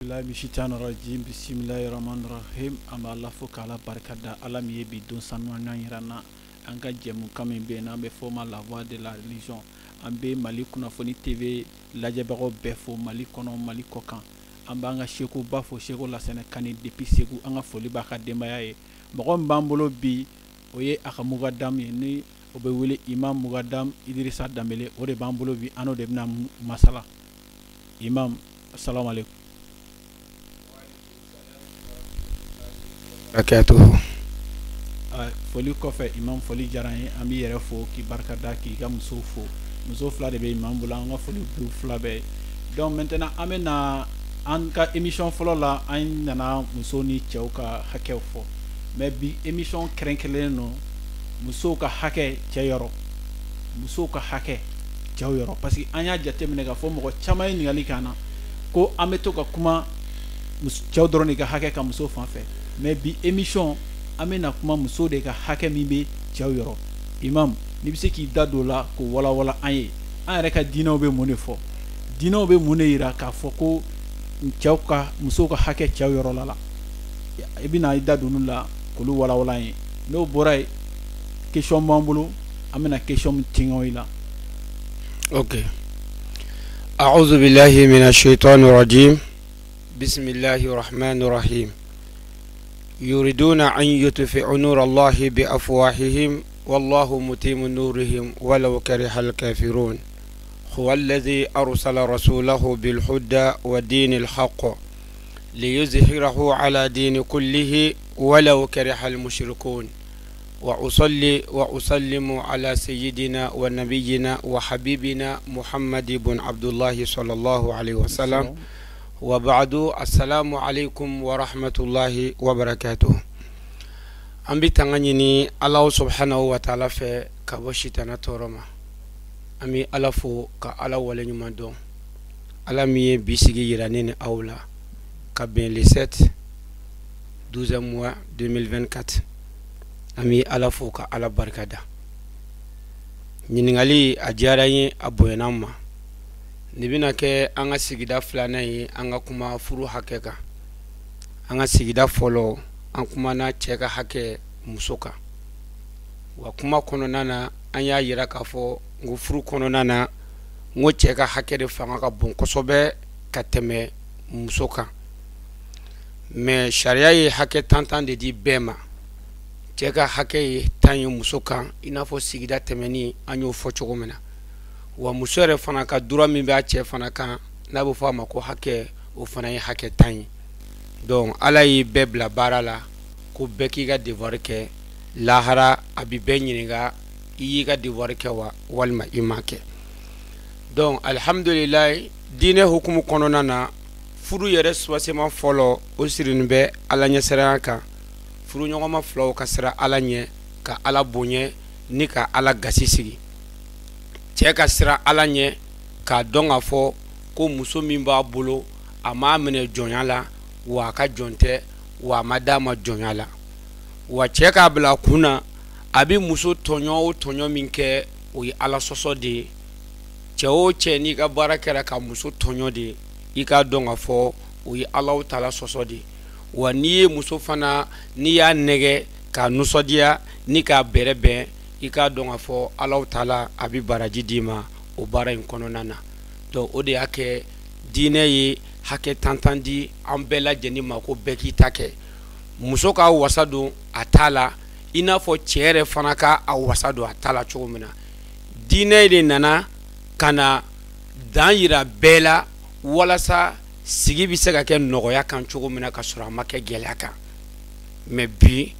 Mishitanrajim bisimilahi rahmani rahim. An bɛ Ala fo k'Ala barika da, Ala min ye bi don sanuya yira an na. An ka jɛmukan min bɛ yen, n'an bɛ fɔ o ma La Voix de la Religion, an bɛ Mali Kunnafoni TV lajɛbagaw bɛɛ fo, Mali kɔnɔ, Mali kɔ kan. An b'an ka Sekuba fo, Seko Lasɛnɛ Kani depuis Segu. An ka foli b'a ka denbaya ye. Mɔgɔ min b'an bolo bi, o ye a ka mukadamu ye, ni o bɛ wele Imam Mukadam Idirisa Danbele. O de b'an bolo bi, an n'o de bɛna masala. Imam, assalamu alaikum. Barakatuhu. Foli kɔfɛ, imam, foli diyara n ye. An b'i yɛrɛ fo k'i barika da, k'i ka musow fo. Muso fila de bɛ imam bolo, an ka foli b'u fila bɛɛ ye. Donc maintenant, an bɛ na an ka émission fɔlɔ la. An nana muso ni cɛw ka hakɛw fɔ, mais bi émission kɛrɛnkɛrɛnnen don musow ka hakɛ cɛ yɔrɔ, musow ka hakɛ cɛw yɔrɔ, parce que an y'a jateminɛ k'a fɔ mɔgɔ caman ye ɲininkali k'an na ko an bɛ to ka kuma cɛw dɔrɔn de ka hakɛ ka muso fan fɛ. Mais bi émission, an bɛna kuma muso de ka hakɛ min bɛ cɛw yɔrɔ. Imam, n'i bɛ se k'i da don o la k'o walawala an ye, an yɛrɛ ka diinɛw bɛ mun de fɔ, diinɛw bɛ mun de yira k'a fɔ ko cɛw ka, musow ka hakɛ cɛw yɔrɔ la, i bɛna i da don olu la k'olu walawala an ye. N'o bɔra yen, question b'an bolo, an bɛna question min tinɛ i la. Ok. أعوذ بالله من الشيطان الرجيم. بسم الله الرحمن الرحيم. يريدون أن يطفئوا نور الله بأفواههم والله متم نورهم ولو كره الكافرون. هو الذي أرسل رسوله بالهدى ودين الحق ليظهره على دين كله ولو كره المشركون. وأصلي وأسلم على سيدنا ونبينا وحبيبنا محمد بن عبد الله صلى الله عليه وسلم. وبعد، السلام عليكم ورحمة الله وبركاته. An bɛ tanga ɲini Ala subhanahu wa ta'ala fɛ ka bɔ sitana tɔɔrɔ ma. An bɛ Ala fo ka Ala waleɲuman dɔn, Ala min ye bi sigi yira ne ni aw la ka bɛn le 7 12 mois 2024. An bɛ Ala fo ka Ala barika da. Ɲininkali a diyara n ye, a bonyana n ma. Nin bɛna kɛ an ka sigida filanan ye, an ka kuma furu hakɛ kan. An ka sigida fɔlɔ, an kumana cɛ ka hakɛ muso kan. Wa kuma kɔnɔna na, an y'a yira k'a fɔ n ko furu kɔnɔna na, n ko cɛ ka hakɛ de fanga ka bon kosɛbɛ ka tɛmɛ muso kan. Mais sariya ye hakɛ tan tan de di bɛɛ ma. Cɛ ka hakɛ ye 10 ye muso kan, i n'a fɔ sigida tɛmɛni an y'o fɔ cogo min na. Wa muso yɛrɛ fana ka droit min b'a cɛ fana kan, n'a bɛ fɔ a ma ko hakɛ, o fana ye hakɛ 10 ye. Donc Ala y'i bɛɛ bila baara la ko bɛɛ k'i ka devoir kɛ. Lahara a bi bɛɛ ɲininka i y'i ka devoir kɛ wa, walima i ma kɛ. Donc alhamdulilayi, diinɛ hukumu kɔnɔna na, furu yɛrɛ soubassement fɔlɔ, o sirilen bɛ Ala ɲɛsiranya kan. Furuɲɔgɔnma filaw ka siran Ala ɲɛ, ka Ala bonya ni ka Ala gasi sigi. Cɛ ka siran Ala ɲɛ k'a dɔn k'a fɔ ko muso min b'a bolo, a m'a minɛ jɔnya la, wa a ka jɔn tɛ, wa a ma d'a ma jɔnya la. Wa cɛ k'a bila a kun na, a bɛ muso tɔɲɔ o tɔɲɔ min kɛ, o ye Ala sɔsɔ de ye. Cɛ o cɛ, n'i ka baara kɛra ka muso tɔɲɔ de ye, i k'a dɔn k'a fɔ o ye Alahu taala sɔsɔ de ye. Wa n'i ye muso fana, n'i y'a nɛgɛ k'a nisɔndiya ni k'a bɛrɛbɛn, i k'a dɔn k'a fɔ Alahu taala a bɛ baraji d'i ma o baara in kɔnɔna na. Donc o de y'a kɛ diinɛ ye hakɛ tan tan di an bɛɛ lajɛlen ma ko bɛɛ k'i ta kɛ. Muso k'a wasa don a ta la, i n'a fɔ cɛ yɛrɛ fana ka a wasa don a ta la cogo min na. Diinɛ de nana ka na dan yira bɛɛ la walasa sigi bɛ se ka kɛ nɔgɔya kan cogo min na, ka sɔrɔ a ma kɛ gɛlɛya kan. Mais bi,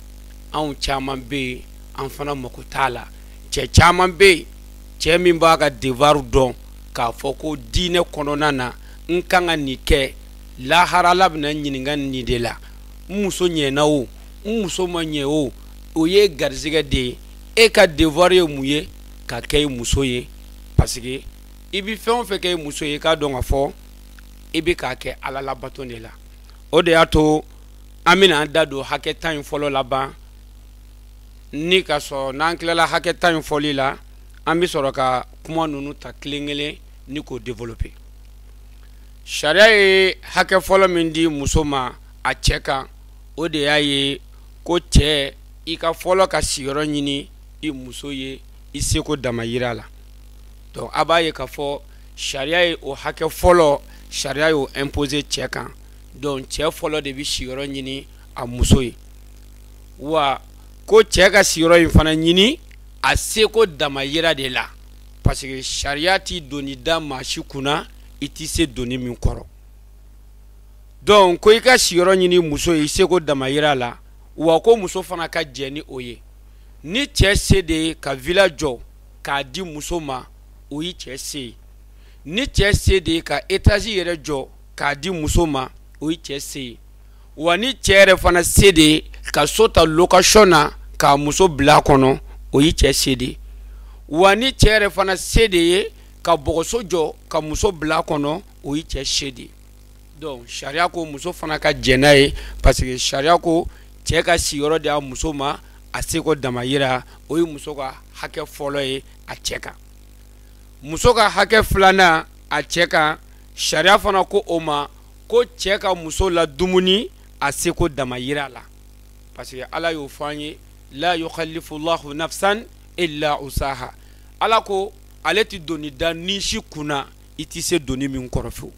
anw caman bɛ yen, an fana mako t'a la. Cɛ caman bɛ yen, cɛ min b'a ka devoir dɔn k'a fɔ ko diinɛ kɔnɔna na, n kan ka nin kɛ, lahara Ala bɛna n ɲininka nin de la. N muso ɲɛna o, n muso ma ɲɛ o, o ye garizigɛ de ye. E ka devoir ye mun ye? Ka kɛ i muso ye, parce que i bɛ fɛn o fɛn kɛ i muso ye, i k'a dɔn k'a fɔ i bɛ k'a kɛ Ala labato de la. O de y'a to an bɛna an da don hakɛ 10 in fɔlɔ laban ni ka sɔrɔ. N'an tilala hakɛ 10 in fɔli la, an bɛ sɔrɔ ka kuma ninnu ta kelen kelen ni k'o développer. Sariya ye hakɛ fɔlɔ min di muso ma a cɛ kan, o de y'a ye ko cɛ, i ka fɔlɔ ka sigiyɔrɔ ɲini i muso ye i seko damayira la. Donc a b'a ye k'a fɔ sariya ye o hakɛ fɔlɔ, sariya y'o imposer cɛ kan. Donc cɛ fɔlɔ de bɛ sigiyɔrɔ ɲini a muso ye, wa ko cɛ ka sigiyɔrɔ in fana ɲini a seko damayira de la, parce que sariya ti doni da maa si kunna i ti se doni min kɔrɔ. Donc ko i ka sigiyɔrɔ ɲini muso ye i seko damayira la, wa ko muso fana ka jɛn ni o ye. Ni cɛ se de ye ka villa jɔ k'a di muso ma, o ye cɛ se ye. Ni cɛ se de ye ka étage yɛrɛ jɔ k'a di muso ma, o ye cɛ se ye. Wa ni cɛ yɛrɛ fana se de ye ka so ta location na k'a muso bila a kɔnɔ, o ye cɛ se de ye. Wa ni cɛ yɛrɛ fana se de ye ka bɔgɔso jɔ ka muso bila a kɔnɔ, o ye cɛ se de ye. Donc sariya ko muso fana ka jɛn n'a ye, parce que sariya ko cɛ ka sigiyɔrɔ di a muso ma a seko damayira, o ye muso ka hakɛ fɔlɔ ye a cɛ kan. Muso ka hakɛ filanan a cɛ kan, sariya fana ko o ma ko cɛ ka muso la dumuni a seko damayira la, parce que Ala y'o fɔ an ye, la yukalifullahu nafsan illa usaha. Ala ko ale tɛ doni da ni si kunna i tɛ se doni min kɔrɔ fewu.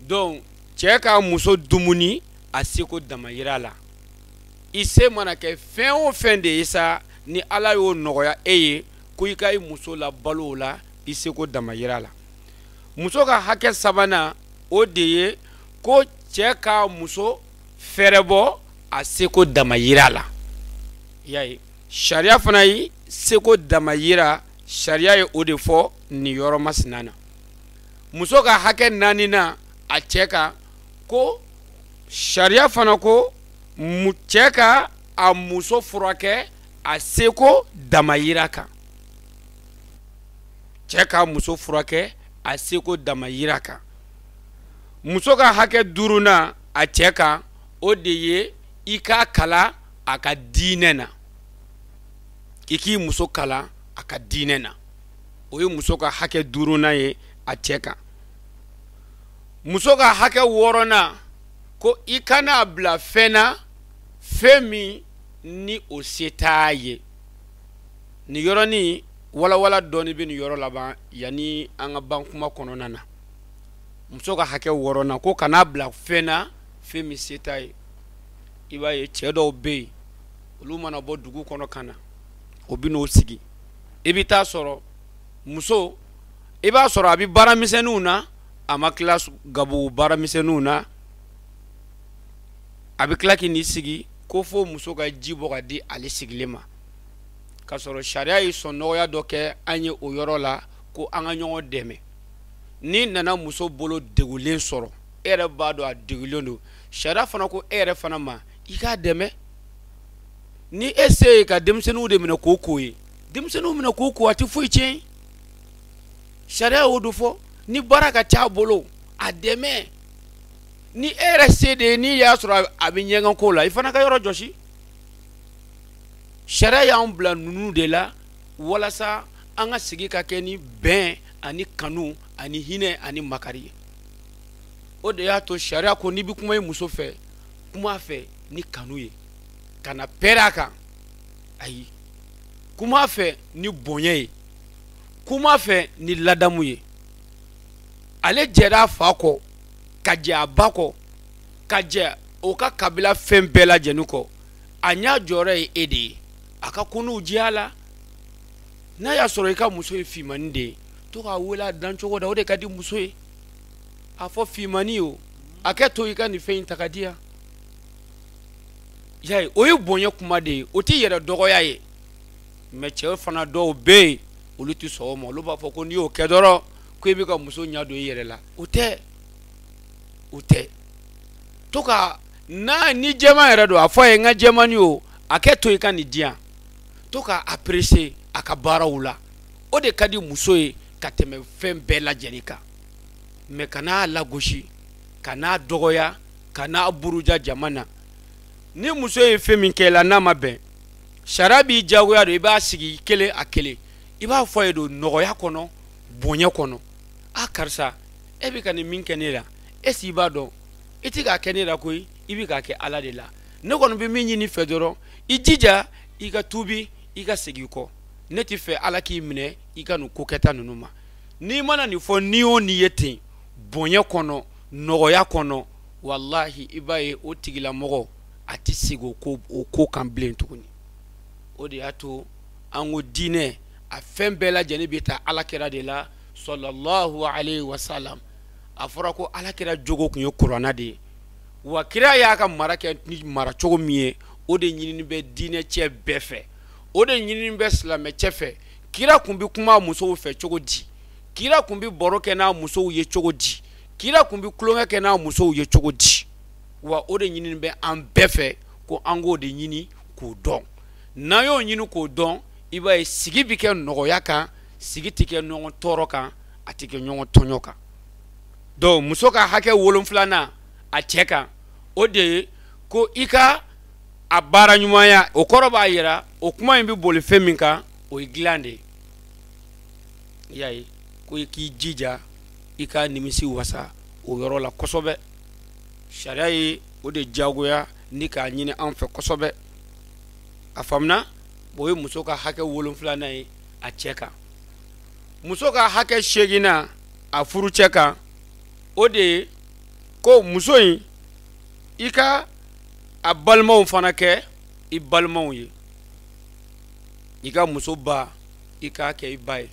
Donc cɛ ka muso dumuni a seko damayira la, i se mana kɛ fɛn o fɛn de ye sa, ni Ala y'o nɔgɔya e ye ko i ka i muso la balo o la i seko damayira la. Muso ka hakɛ sabanan, o de ye ko cɛ ka muso fɛɛrɛbɔ a seko damayira la. I y'a ye, sariya fana ye seko damayira, sariya ye o de fɔ nin yɔrɔ masina na. Muso ka hakɛ naaninan a cɛ kan, ko sariya fana ko cɛ ka a muso furakɛ a seko damayira kan. Cɛ ka muso furakɛ a seko damayira kan. Muso ka hakɛ duurunan a cɛ kan, o de ye i k'a kalan a ka diinɛ na. I k'i muso kalan a ka diinɛ na, o ye muso ka hakɛ duurunan ye a cɛ kan. Muso ka hakɛ wɔɔrɔnan, ko i kana bila fɛn na, fɛn min ni o se t'a ye. Nin yɔrɔnin walawala dɔɔni bɛ nin yɔrɔ laban yanni an ka ban kuma kɔnɔna na. Muso ka hakɛ wɔɔrɔnan, ko kana bila fɛn na, fɛn min se t'a ye. I b'a ye cɛ dɔw bɛ yen, olu mana bɔ dugu kɔnɔ ka na, o bɛ n'o sigi. I bɛ taa sɔrɔ muso, i b'a sɔrɔ a bɛ baaramisɛnninw na, a ma tila gabugu baaramisɛnninw na, a bɛ tila k'i sigi ko fo muso ka ji bɔ ka di ale sigilen ma. K'a sɔrɔ sariya ye sɔn nɔgɔya dɔ kɛ an ye o yɔrɔ la, ko an ka ɲɔgɔn dɛmɛ. N'i nana muso bolo degulen sɔrɔ, e yɛrɛ b'a dɔn a degulen don, sariya fana ko e yɛrɛ fana ma i k'a dɛmɛ. Ni e se ye ka denmisɛnninw de minɛ k'o ko ye, denmisɛnninw minɛ k'o ko, a tɛ foyi tiɲɛ. Sariya y'o de fɔ. Ni baara ka ca a bolo, a dɛmɛ. Ni e yɛrɛ se de ye, n'i y'a sɔrɔ a bɛ ɲɛgɛn ko la, i fana ka yɔrɔ jɔsi. Sariya y'an bila ninnu de la walasa an ka sigi ka kɛ ni bɛn ani kanu ani hinɛ ani makari ye. O de y'a to sariya ko n'i bɛ kuma i muso fɛ, kuma fɛ ni kanu ye, kana pɛrɛn a kan, ayi, kuma fɛ ni bonya ye, kuma fɛ ni ladamu ye. Ale jɛra a fa kɔ, ka jɛ a ba kɔ, ka jɛ o ka kabila fɛn bɛɛ lajɛlen kɔ. A ɲɛ jɔyɔrɔ ye e de ye, a ka konuw diya la. N'a y'a sɔrɔ i ka muso ye finmani de ye, to k'a wele a dancogo da, o de ka di muso ye. A fɔ finmani o, a kɛ to i ka nin fɛn in ta ka di yan. Y'a ye, o ye bonya kuma de ye, o t'i yɛrɛ dɔgɔya ye. Mɛ cɛw fana dɔw bɛ yen, olu tɛ sɔn o ma. Olu b'a fɔ ko n'i y'o kɛ dɔrɔn, ko i bɛ ka muso ɲɛ don i yɛrɛ la. O tɛ, o tɛ. To ka n'a ni jɛman yɛrɛ don, a fɔ a ye n ka jɛmani o, a kɛ to i ka nin di yan. To ka apprécier a ka baaraw la, o de ka di muso ye ka tɛmɛ fɛn bɛɛ lajɛlen kan. Mɛ kan'a lagosi, kan'a dɔgɔya, kan'a buruja jama na. Ni muso ye fɛn min kɛ i la n'a ma bɛn, sariya b'i diyagoya don, i b'a sigi kelen a kelen, i b'a fɔ a ye don nɔgɔya kɔnɔ, bonya kɔnɔ. A karisa, E bɛ ka nin min kɛ ne la, e si b'a dɔn i tɛ k'a kɛ ne la koyi, i bɛ k'a kɛ Ala de la. Ne kɔni bɛ min ɲini fɛ dɔrɔn, i jija i ka tuubi, i ka segin i kɔ. Ne tɛ fɛ Ala k'i minɛ i ka nin ko kɛta ninnu ma. N'i mana nin fɔ ni o ni ye ten, bonya kɔnɔ, nɔgɔya kɔnɔ, walahi i b'a ye o tigilamɔgɔ a tɛ segin o ko kan bilen tuguni. O de y'a to an ko diinɛ a fɛn bɛɛ lajɛlen bɛ taa Ala kira de la sallallahu alayhi wa sallam. A fɔra ko Ala kira jogo tun ye kuranna de ye, wa kira y'a ka mara kɛ ni mara cogo min ye, o de ɲinini bɛ diinɛ cɛ bɛɛ fɛ, o de ɲinini bɛ silamɛ cɛ fɛ. Kira tun bɛ kuma musow fɛ cogo di? Kira tun bɛ baro kɛ n'a musow ye cogo di? Kira tun bɛ tulonkɛ kɛ n'a musow ye cogo di? Wa o de ɲinini bɛ an bɛɛ fɛ ko an k'o de ɲini k'o dɔn. N'an y'o ɲini k'o dɔn, i b'a ye sigi bɛ kɛ nɔgɔya kan, sigi tɛ kɛ ɲɔgɔn tɔɔrɔ kan, a tɛ kɛ ɲɔgɔn tɔɲɔ kan. Donc muso ka hakɛ 7nan a cɛ kan, o de ye ko i ka a baara ɲumanya. O kɔrɔ b'a yira o kuma in bɛ boli fɛn min kan, o ye dilan de ye. I y'a ye ko i k'i jija i ka nimisi wasa o yɔrɔ la kosɛbɛ. Sariya ye o de diyagoya ni k'a ɲini an fɛ kosɛbɛ. A faamuna? O ye muso ka hakɛ 7nan ye a cɛ kan. Muso ka hakɛ 8nan a furucɛ kan, o de ye ko muso in i ka a balimaw fana kɛ i balimaw ye. I ka muso ba i k'a kɛ i ba ye,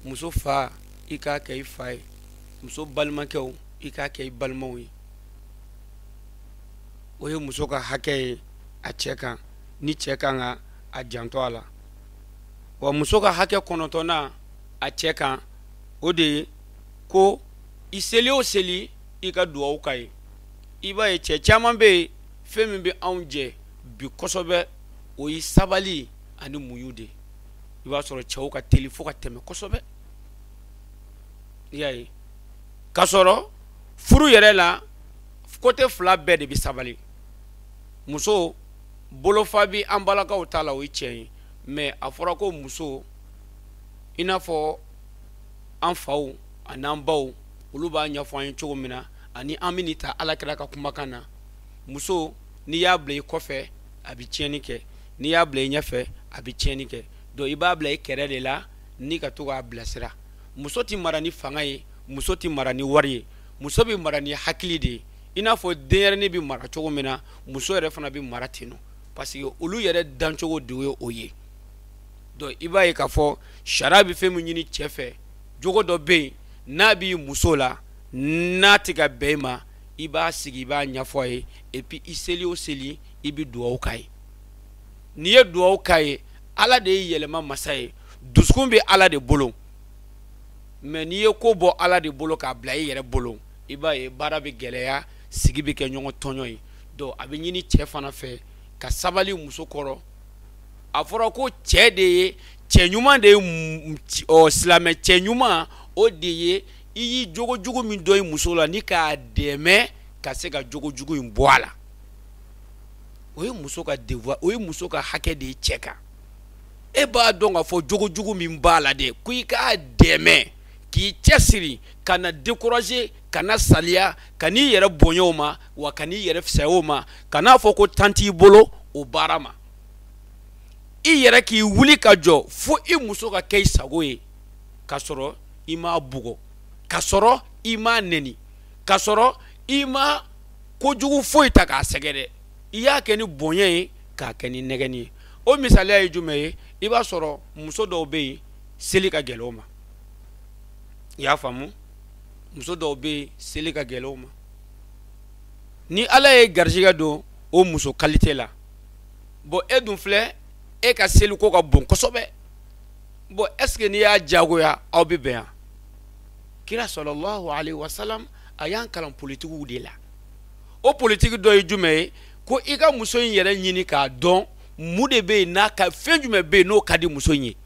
muso fa i k'a kɛ i fa ye, muso balimakɛw i k'a kɛ i balimaw ye. O ye muso ka hakɛ ye a cɛ kan, ni cɛ kan ka a janto a la. Wa muso ka hakɛ 9nan a cɛ kan, o de ye ko i seli o seli i ka duwawu k'a ye. I b'a ye cɛ caman bɛ yen, fɛn min bɛ anw jɛ bi kosɛbɛ, o ye sabali ani muɲu de ye. I b'a sɔrɔ cɛw ka teli fo ka tɛmɛ kosɛbɛ. I y'a ye k'a sɔrɔ furu yɛrɛ la côté fila bɛɛ de bɛ sabali. Muso bolofa bɛ an balakaw ta la, o ye tiɲɛ ye, mais a fɔra ko muso i n'a fɔ an faw an'an baw olu b'a ɲɛfɔ an ye cogo min na, ani an bɛ nin ta Ala kira ka kumakan na. Muso n'i y'a bila i kɔfɛ a bɛ tiɲɛni kɛ, n'i y'a bila i ɲɛfɛ a bɛ tiɲɛni kɛ. Donc i b'a bila i kɛrɛ de la ni ka to k'a bilasira. Muso tɛ mara ni fanga ye, muso tɛ mara ni wari ye, muso bɛ mara ni hakili de ye. I n'a fɔ denyɛrɛnin bɛ mara cogo min na, muso yɛrɛ fana bɛ mara ten nɔ, parce que olu yɛrɛ dancogo de ye o ye. Donc i b'a ye k'a fɔ sariya bɛ fɛn min ɲini cɛ fɛ, jogo dɔ bɛ yen n'a b'i muso la, n'a tɛ ka bɛn i ma, i b'a sigi i b'a ɲɛfɔ a ye, et puis i seli o seli i bɛ duwawu k'a ye. N'i ye duwawu k'a ye, Ala de ye yɛlɛma masa ye, dusukun bɛ Ala de bolo. Mais n'i ye ko bɔ Ala de bolo k'a bila i yɛrɛ bolo, i b'a ye baara bɛ gɛlɛya, sigi bɛ kɛ ɲɔgɔn tɔɲɔ ye. Donc a bɛ ɲini cɛ fana fɛ ka sabali muso kɔrɔ. A fɔra ko cɛ de ye cɛ ɲuman de ye, silamɛ cɛ ɲuman o de ye i y'i jogo jugu min dɔn i muso la ni k'a dɛmɛ ka se ka jogo jugu in bɔ a la. O ye muso ka devoir, o ye muso ka hakɛ de ye cɛ kan. E b'a dɔn k'a fɔ jogo jugu min b'a la dɛ, ko i k'a dɛmɛ k'i cɛsiri, ka na décourager, ka na saliya, ka n'i yɛrɛ bonya o ma, wa ka n'i yɛrɛ fisaya o ma, ka n'a fɔ ko tan t'i bolo o baara ma. I yɛrɛ k'i wuli ka jɔ fo i muso ka kɛ i sago ye, k'a sɔrɔ i m'a bugɔ, k'a sɔrɔ i m'a nɛni, k'a sɔrɔ i ma kojugu foyi ta k'a sɛgɛrɛ. I y'a kɛ ni bonya ye, k'a kɛ ni nɛgɛnni ye. O misaliya ye jumɛn ye? I b'a sɔrɔ muso dɔw bɛ yen, seli ka gɛlɛn o ma. I y'a faamu? Muso dɔw bɛ yen, seli ka gɛlɛn o ma. Ni Ala ye garijɛgɛ don o muso qualité la, bon e dun filɛ, e ka seliko ka bon kosɛbɛ. Bon est ce que n'i y'a diyagoya aw bɛ bɛn yan? Kira sallallahu alayhi wa sallam a y'an kalan politigiw de la. O politigi dɔ ye jumɛn ye? Ko i ka muso in yɛrɛ ɲini k'a dɔn mun de bɛ yen n'a ka fɛn jumɛn bɛ yen n'o ka di muso in ye.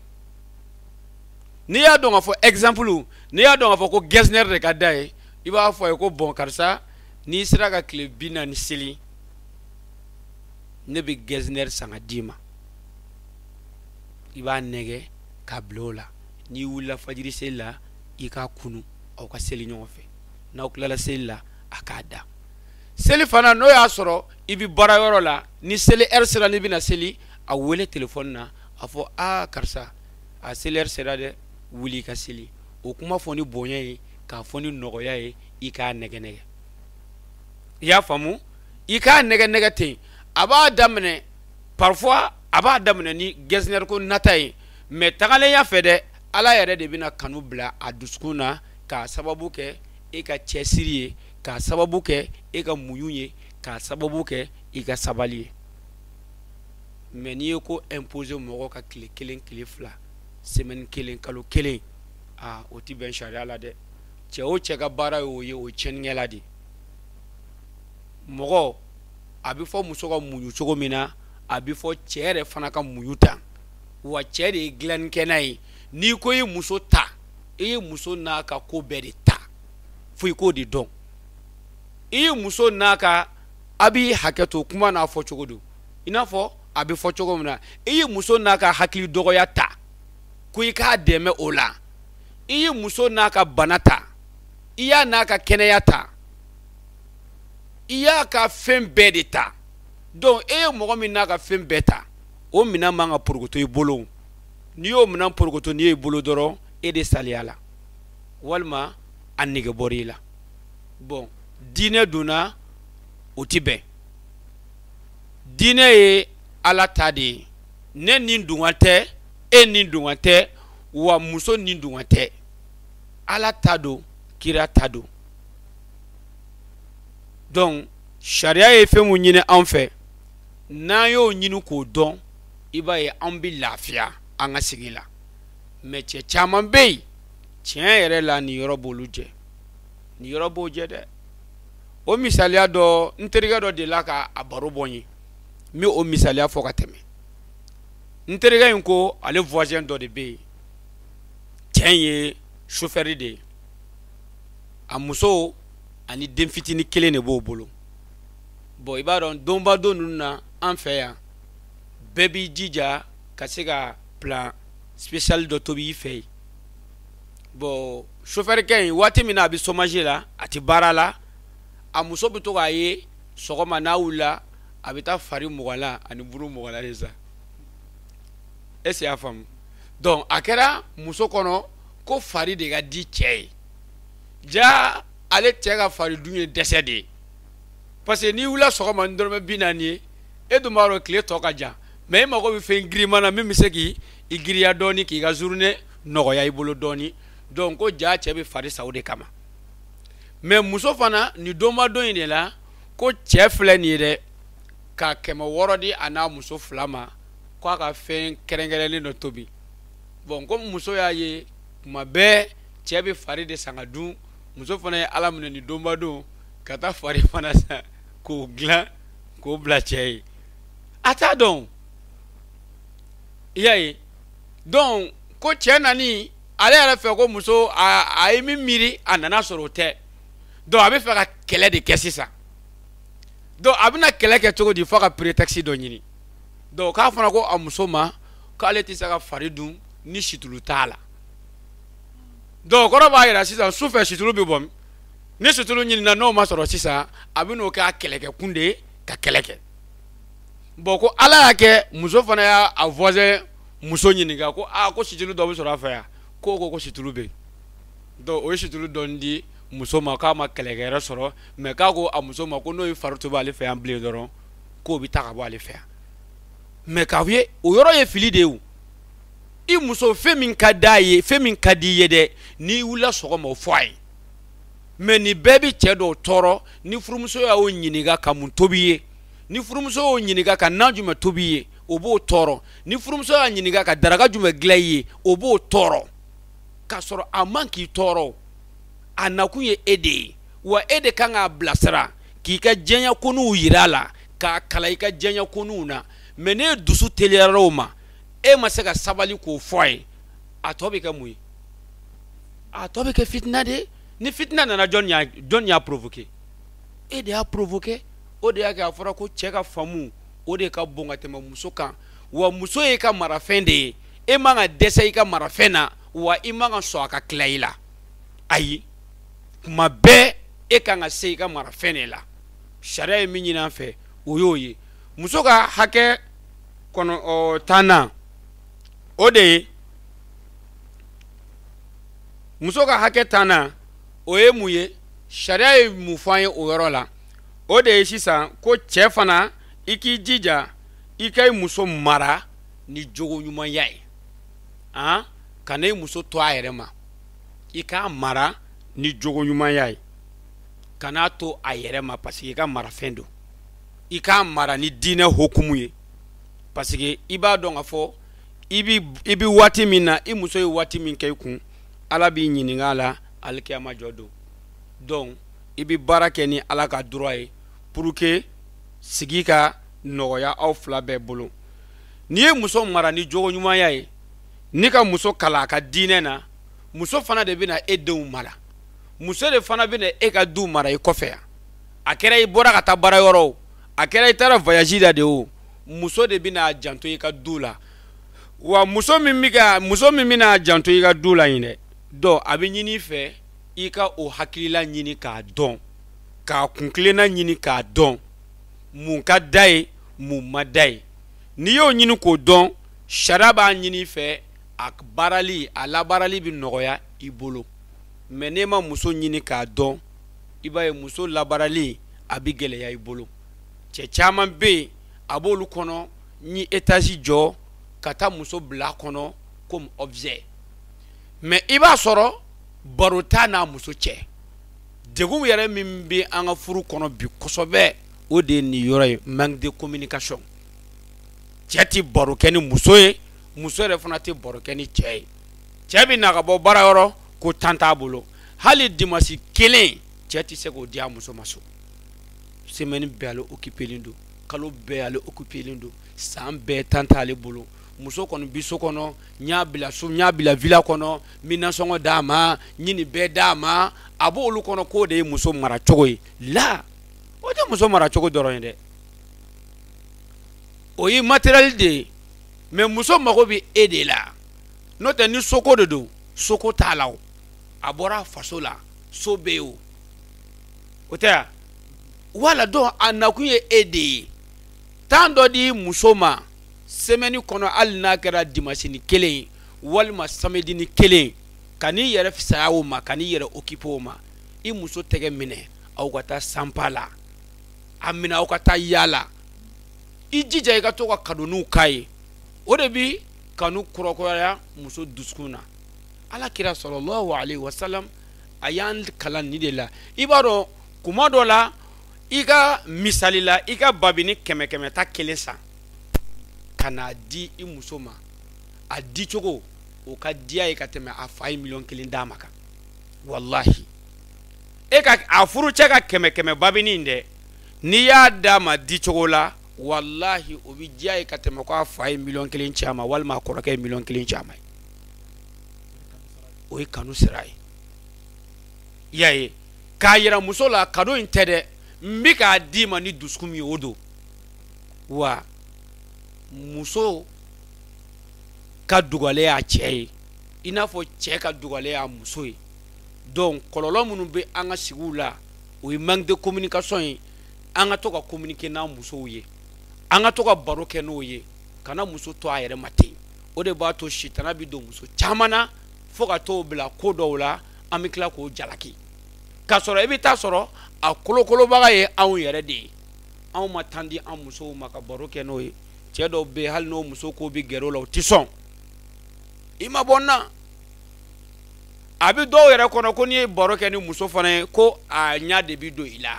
N'i y'a dɔn k'a fɔ exemple, n'i y'a dɔn k'a fɔ ko Getzner de ka d'a ye, i b'a fɔ a ye ko bon karisa, n'i sera ka tile 40 seli, ne bɛ Getzner san ka d'i ma. I b'a nɛgɛ k'a bila o la. N'i wulila fajiri seli la, i k'a kunu, aw ka seli ɲɔgɔn fɛ. N'aw tilala seli la, a k'a da. Seli fana, n'o y'a sɔrɔ i bɛ baara yɔrɔ la, ni seli heure sera, n'i bɛna seli, a wele téléphone na, a fɔ: aa karisa, a seli heure sera dɛ, wuli i ka seli. O kuma fɔ ni bonya ye, k'a fɔ ni nɔgɔya ye, i k'a nɛgɛ nɛgɛ. I y'a faamu? I k'a nɛgɛ nɛgɛ ten. A b'a daminɛ, parfois a b'a daminɛ ni gɛsinɛri ko nata ye, mais tagalenya fɛ dɛ, Ala yɛrɛ de bɛna kanu bila a dusukun na, k'a sababu kɛ e ka cɛsiri ye, k'a sababu kɛ e ka muɲu ye, k'a sababu kɛ i ka sabali ye. Mais n'i ye ko imposer mɔgɔ ka tile 1, tile 2, semaine 1, kalo 1, aa o ti bɛn sariya la dɛ. Cɛ o cɛ ka baara y'o ye, o ye tiɲɛnikɛla de ye. Mɔgɔ a bɛ fɔ muso ka muɲu cogo min na, a bɛ fɔ cɛ yɛrɛ fana ka muɲu ta. Wa cɛ de ye dilannikɛla ye. N'i ko i ye muso ta, i ye muso n'a ka ko bɛɛ de ta, fo i k'o de dɔn. I ye muso n'a ka, a b'i hakɛ to kuma n'a fɔ cogo don, i n'a fɔ a bɛ fɔ cogo min na, i ye muso n'a ka hakili dɔgɔya ta ko i k'a dɛmɛ o la. I ye muso n'a ka bana ta, i y'a n'a ka kɛnɛya ta, i y'a ka fɛn bɛɛ de ta. Donc e ye mɔgɔ min n'a ka fɛn bɛɛ ta, o minɛn man ka porokoto i bolo. N'i y'o minɛn porokoto n'i ye bolo dɔrɔn, e de saliya la, walima a nege bɔra i la. Bon, diinɛ donna, o ti bɛn. Diinɛ ye Ala ta de ye. Ne ni dungɔ tɛ, e ni dungɔ tɛ, wa muso ni dungɔ tɛ. Ala ta don, kira ta don. Donc sariya ye fɛn mun ɲini an fɛ, n'an y'o ɲini k'o dɔn, i b'a ye an bɛ lafiya an ka sigi la. Mais cɛ caman bɛ yen, tiɲɛ yɛrɛ la, nin yɔrɔ b'olu jɛ, nin yɔrɔ b'o jɛ dɛ. O misaliya dɔ, n terikɛ dɔ delila ka a baro bɔ n ye, n bɛ o misaliya fɔ ka tɛmɛ. N terikɛ in ko ale voisin dɔ de bɛ yen, cɛ in ye chauffeur de ye, a muso ani den fitinin kelen de b'o bolo. Bon, i b'a dɔn, donba don ninnu na, an fɛ yan, bɛɛ b'i jija ka se ka plat spécial dɔ tobi i fɛ yen. Bon, chauffeur kɛ in, waati min na a bɛ chômage la, a tɛ baara la, a muso bɛ to k'a ye sɔgɔma n'a wulila, a bɛ taa fari 20 la ani buru 20 la de san. Est ce que y'a faamu? Donc a kɛra muso kɔnɔ ko fari de ka di cɛ ye. Ja ale cɛ ka fari dun ye dɛsɛ de ye, parce que n'i wulila sɔgɔma ni dɔrɔmɛ 40 ye, e dun b'a dɔn tile tɔ ka jan, mais e mago bɛ fɛn girinman na min bɛ se k'i giriya dɔɔni, k'i ka journée nɔgɔya i bolo dɔɔni. Donc ko ja cɛ bɛ fari san o de kama. Mais muso fana, nin donba don in de la, ko cɛ filɛ nin ye dɛ, ka 600 di a n'a muso fila ma k'a ka fɛn kɛrɛnkɛrɛnnen dɔ tobi. Bon, ko muso y'a ye tuma bɛɛ cɛ bɛ fari de san ka dun, muso fana ye Ala minɛ nin donba don ka taa fari fana san k'o dilan k'o bila cɛ ye. A t'a dɔn, i y'a ye. Donc ko cɛ nani ale yɛrɛ fɛ, ko muso a ye min miiri, a nana sɔrɔ o tɛ. Donc a bɛ fɛ ka kɛlɛ de kɛ sisan. Donc a bɛna kɛlɛ kɛ cogo di? F'a ka prétexte dɔ ɲini. Donc k'a fana ko a muso ma k'ale tɛ se ka fari dun ni situlu t'a la. Donc kɔrɔ b'a jira sisan, sufɛ situlu bɛ bɔ. Ni situlu ɲinina, n'o ma sɔrɔ sisan, a bɛ n'o kɛ a kɛlɛkɛkun de ye ka kɛlɛ kɛ. Bon, ko Ala y'a kɛ, muso fana y'a a voisin muso ɲininka ko aa, ko situlu dɔ bɛ sɔrɔ a fɛ yan. Ko situlu bɛ yen. Donc o ye situlu dɔɔni di muso ma, k'a ma kɛlɛkɛyɔrɔ sɔrɔ. Mais k'a ko a muso ma ko n'o ye fari tobi ale fɛ yan bilen dɔrɔn, k'o bɛ taa ka bɔ ale fɛ yan. Mais k'a ye, o yɔrɔ ye fili de ye. O i muso, fɛn min ka d'a ye, fɛn min ka di i ye dɛ, n'i wulila sɔgɔma, o fɔ a ye. Mais nin bɛɛ bɛ cɛ dɔw tɔɔrɔ. Ni furumuso y'o ɲininka ka mun tobi ye, ni furumuso y'o ɲininka ka nan jumɛn tobi ye, o b'o tɔɔrɔ. Ni furumuso y'a ɲininka ka daraka jumɛn dilan i ye, o b'o tɔɔrɔ, k'a sɔrɔ a man k'i tɔɔrɔ. A nakun ye e de ye, wa e de kan k'a bilasira, k'i ka diɲɛ koninw yira a la, k'a kalan i ka diɲɛ koninw na. Mais n'e dusu teliyara o ma, e ma se ka sabali k'o fɔ a ye, a tɔ bɛ kɛ mun ye? A tɔ bɛ kɛ fitina de ye. Ni fitina nana, jɔn y'a provoqué? E de y'a provoqué. O de y'a kɛ a fɔra ko cɛ ka faamu, o de ka bon ka tɛmɛ muso kan. Wa muso ye ka marafɛn de ye. E man ka dɛsɛ i ka marafɛn na, wa i man ka sɔn a ka tila i la. Ayi, Kuma bɛɛ e kan ka se i ka marafɛn de la. Sariya ye min ɲini an fɛ, o y'o ye. Muso ka hakɛ kɔnɔ 10nan, o de ye muso ka hakɛ 10nan, o ye mun ye? Sariya ye mun fɔ an ye o yɔrɔ la? O de ye sisan ko cɛ fana, i k'i jija i ka i muso mara ni jogo ɲumanya ye. Han, kana i muso to a yɛrɛ ma, i k'a mara ni jogo ɲumanya ye, kan'a to a yɛrɛ ma, parce que i ka marafɛn don. I k'a mara ni diinɛ hukumu ye, parce que i b'a dɔn k'a fɔ i bɛ waati min na, i muso ye waati min kɛ i kun, Ala b'i ɲininka a la alikiyama jɔ don. Donc i bɛ baara kɛ ni Ala ka droit ye pour que sigi ka nɔgɔya aw fila bɛɛ bolo. N'i ye muso mara ni jogo ɲumanya ye, n'i ka muso kalan a ka diinɛ na, muso fana de bɛna e denw mara, muso de fana bɛna e ka du mara i kɔfɛ yan. A kɛra i bɔra ka taa baara yɔrɔ o, a kɛra i taara voyage la de o, muso de bɛna a janto i ka du la. Wa muso min bɛna a janto i ka du la yen dɛ, donc a bɛ ɲini i fɛ i ka o hakilila ɲini k'a dɔn, k'a kuntilenna ɲini k'a dɔn, mun ka da ye, mun ma da ye. N'i y'o ɲini k'o dɔn, sariya b'a ɲini i fɛ a baarali, a labaarali bɛ nɔgɔya i bolo. Mais n'e ma muso ɲini k'a dɔn, i b'a ye muso labaarali a bɛ gɛlɛya i bolo. Cɛ caman bɛ yen, a b'olu kɔnɔ n ye étage jɔ ka taa muso bila a kɔnɔ comme objet. Mais i b'a sɔrɔ baro t'a n'a muso cɛ. Degun yɛrɛ min bɛ an ka furu kɔnɔ bi kosɛbɛ, o de ye nin yɔrɔ ye, manque de communication. Cɛ tɛ baro kɛ ni muso ye, muso yɛrɛ fana tɛ baro kɛ ni cɛ ye. Cɛ bɛ na ka bɔ baara yɔrɔ ko temps t'a bolo, hali dimanche kelen cɛ tɛ se k'o di a muso ma so. Semaine bɛɛ ale occupé don, kalo bɛɛ ale occupé don, san bɛɛ temps t'ale bolo. Muso kɔni bi so kɔnɔ, n y'a bila so, n y'a bila villa kɔnɔ, n bɛ nasɔngɔ d'a ma, n ye nin bɛɛ d'a ma. A b'olu kɔnɔ k'o de ye muso maracogo ye. La, o tɛ muso maracogo dɔrɔn ye dɛ, o ye matériel de ye. Mais muso mago bɛ e de la. N'o tɛ ni soko de don, soko t'a la o, a bɔra a faso la, so bɛ yen o, o tɛ wa? Wala donc a nakun ye e de ye. Temps dɔ di muso ma semaine kɔnɔ, hali n'a kɛra dimanche ni kelen ye walima samedi ni kelen, ka n'i yɛrɛ fisaya o ma, ka n'i yɛrɛ occuper o ma. I muso tɛgɛ minɛ, aw ka taa sanpa la, a minɛ aw ka taa yaala. I jija i ka to ka kadoniw k'a ye, o de bi kanu kurakuraya muso dusukun na. Ala kira sallallahu alaihi wasallam a y'an kalan nin de la. I b'a dɔn kuma dɔ la, i ka misali la, i ka babini 100 ta kelen san ka n'a di i muso ma, a di cogo o ka diya ye ka tɛmɛ a fa ye 1 miliyɔn d'a ma kan. Walahi, e ka a furucɛ ka 100 babini in dɛ, n'i y'a d'a ma di cogo la, walahi o bɛ diya ye ka tɛmɛ ko a fa ye 1 miliyɔn ci a ma, walima a kɔrɔkɛ ye 1 miliyɔn ci a ma. O ye kanu sira ye. I y'a ye, k'a yira muso la kado in tɛ dɛ, n bɛ k'a d'i ma ni dusukun min ye, o don. Wa muso ka dugale y'a cɛ ye, i n'a fɔ cɛ ka dugale y'a muso ye. Donc kɔlɔlɔ minnu bɛ an ka sigiw la, o ye manque de communication ye. An ka to ka communiquer n'an musow ye, an ka to ka baro kɛ n'o ye, kana muso to a yɛrɛ ma ten. O de b'a to sitana bɛ don muso caman na fo ka t'o bila ko dɔw la, an bɛ tila k'o jalaki. K'a sɔrɔ i bɛ taa sɔrɔ a kolokolobaga ye anw yɛrɛ de ye. Anw ma temps di an musow ma ka baro kɛ n'o ye. Cɛ dɔw bɛ yen, hali n'o muso ko bɛ gɛrɛ o la, o tɛ sɔn. I ma bɔ n na. A bɛ dɔw yɛrɛ kɔnɔ ko n'i ye baro kɛ ni muso fana ye, ko a ɲɛ de bɛ don i la.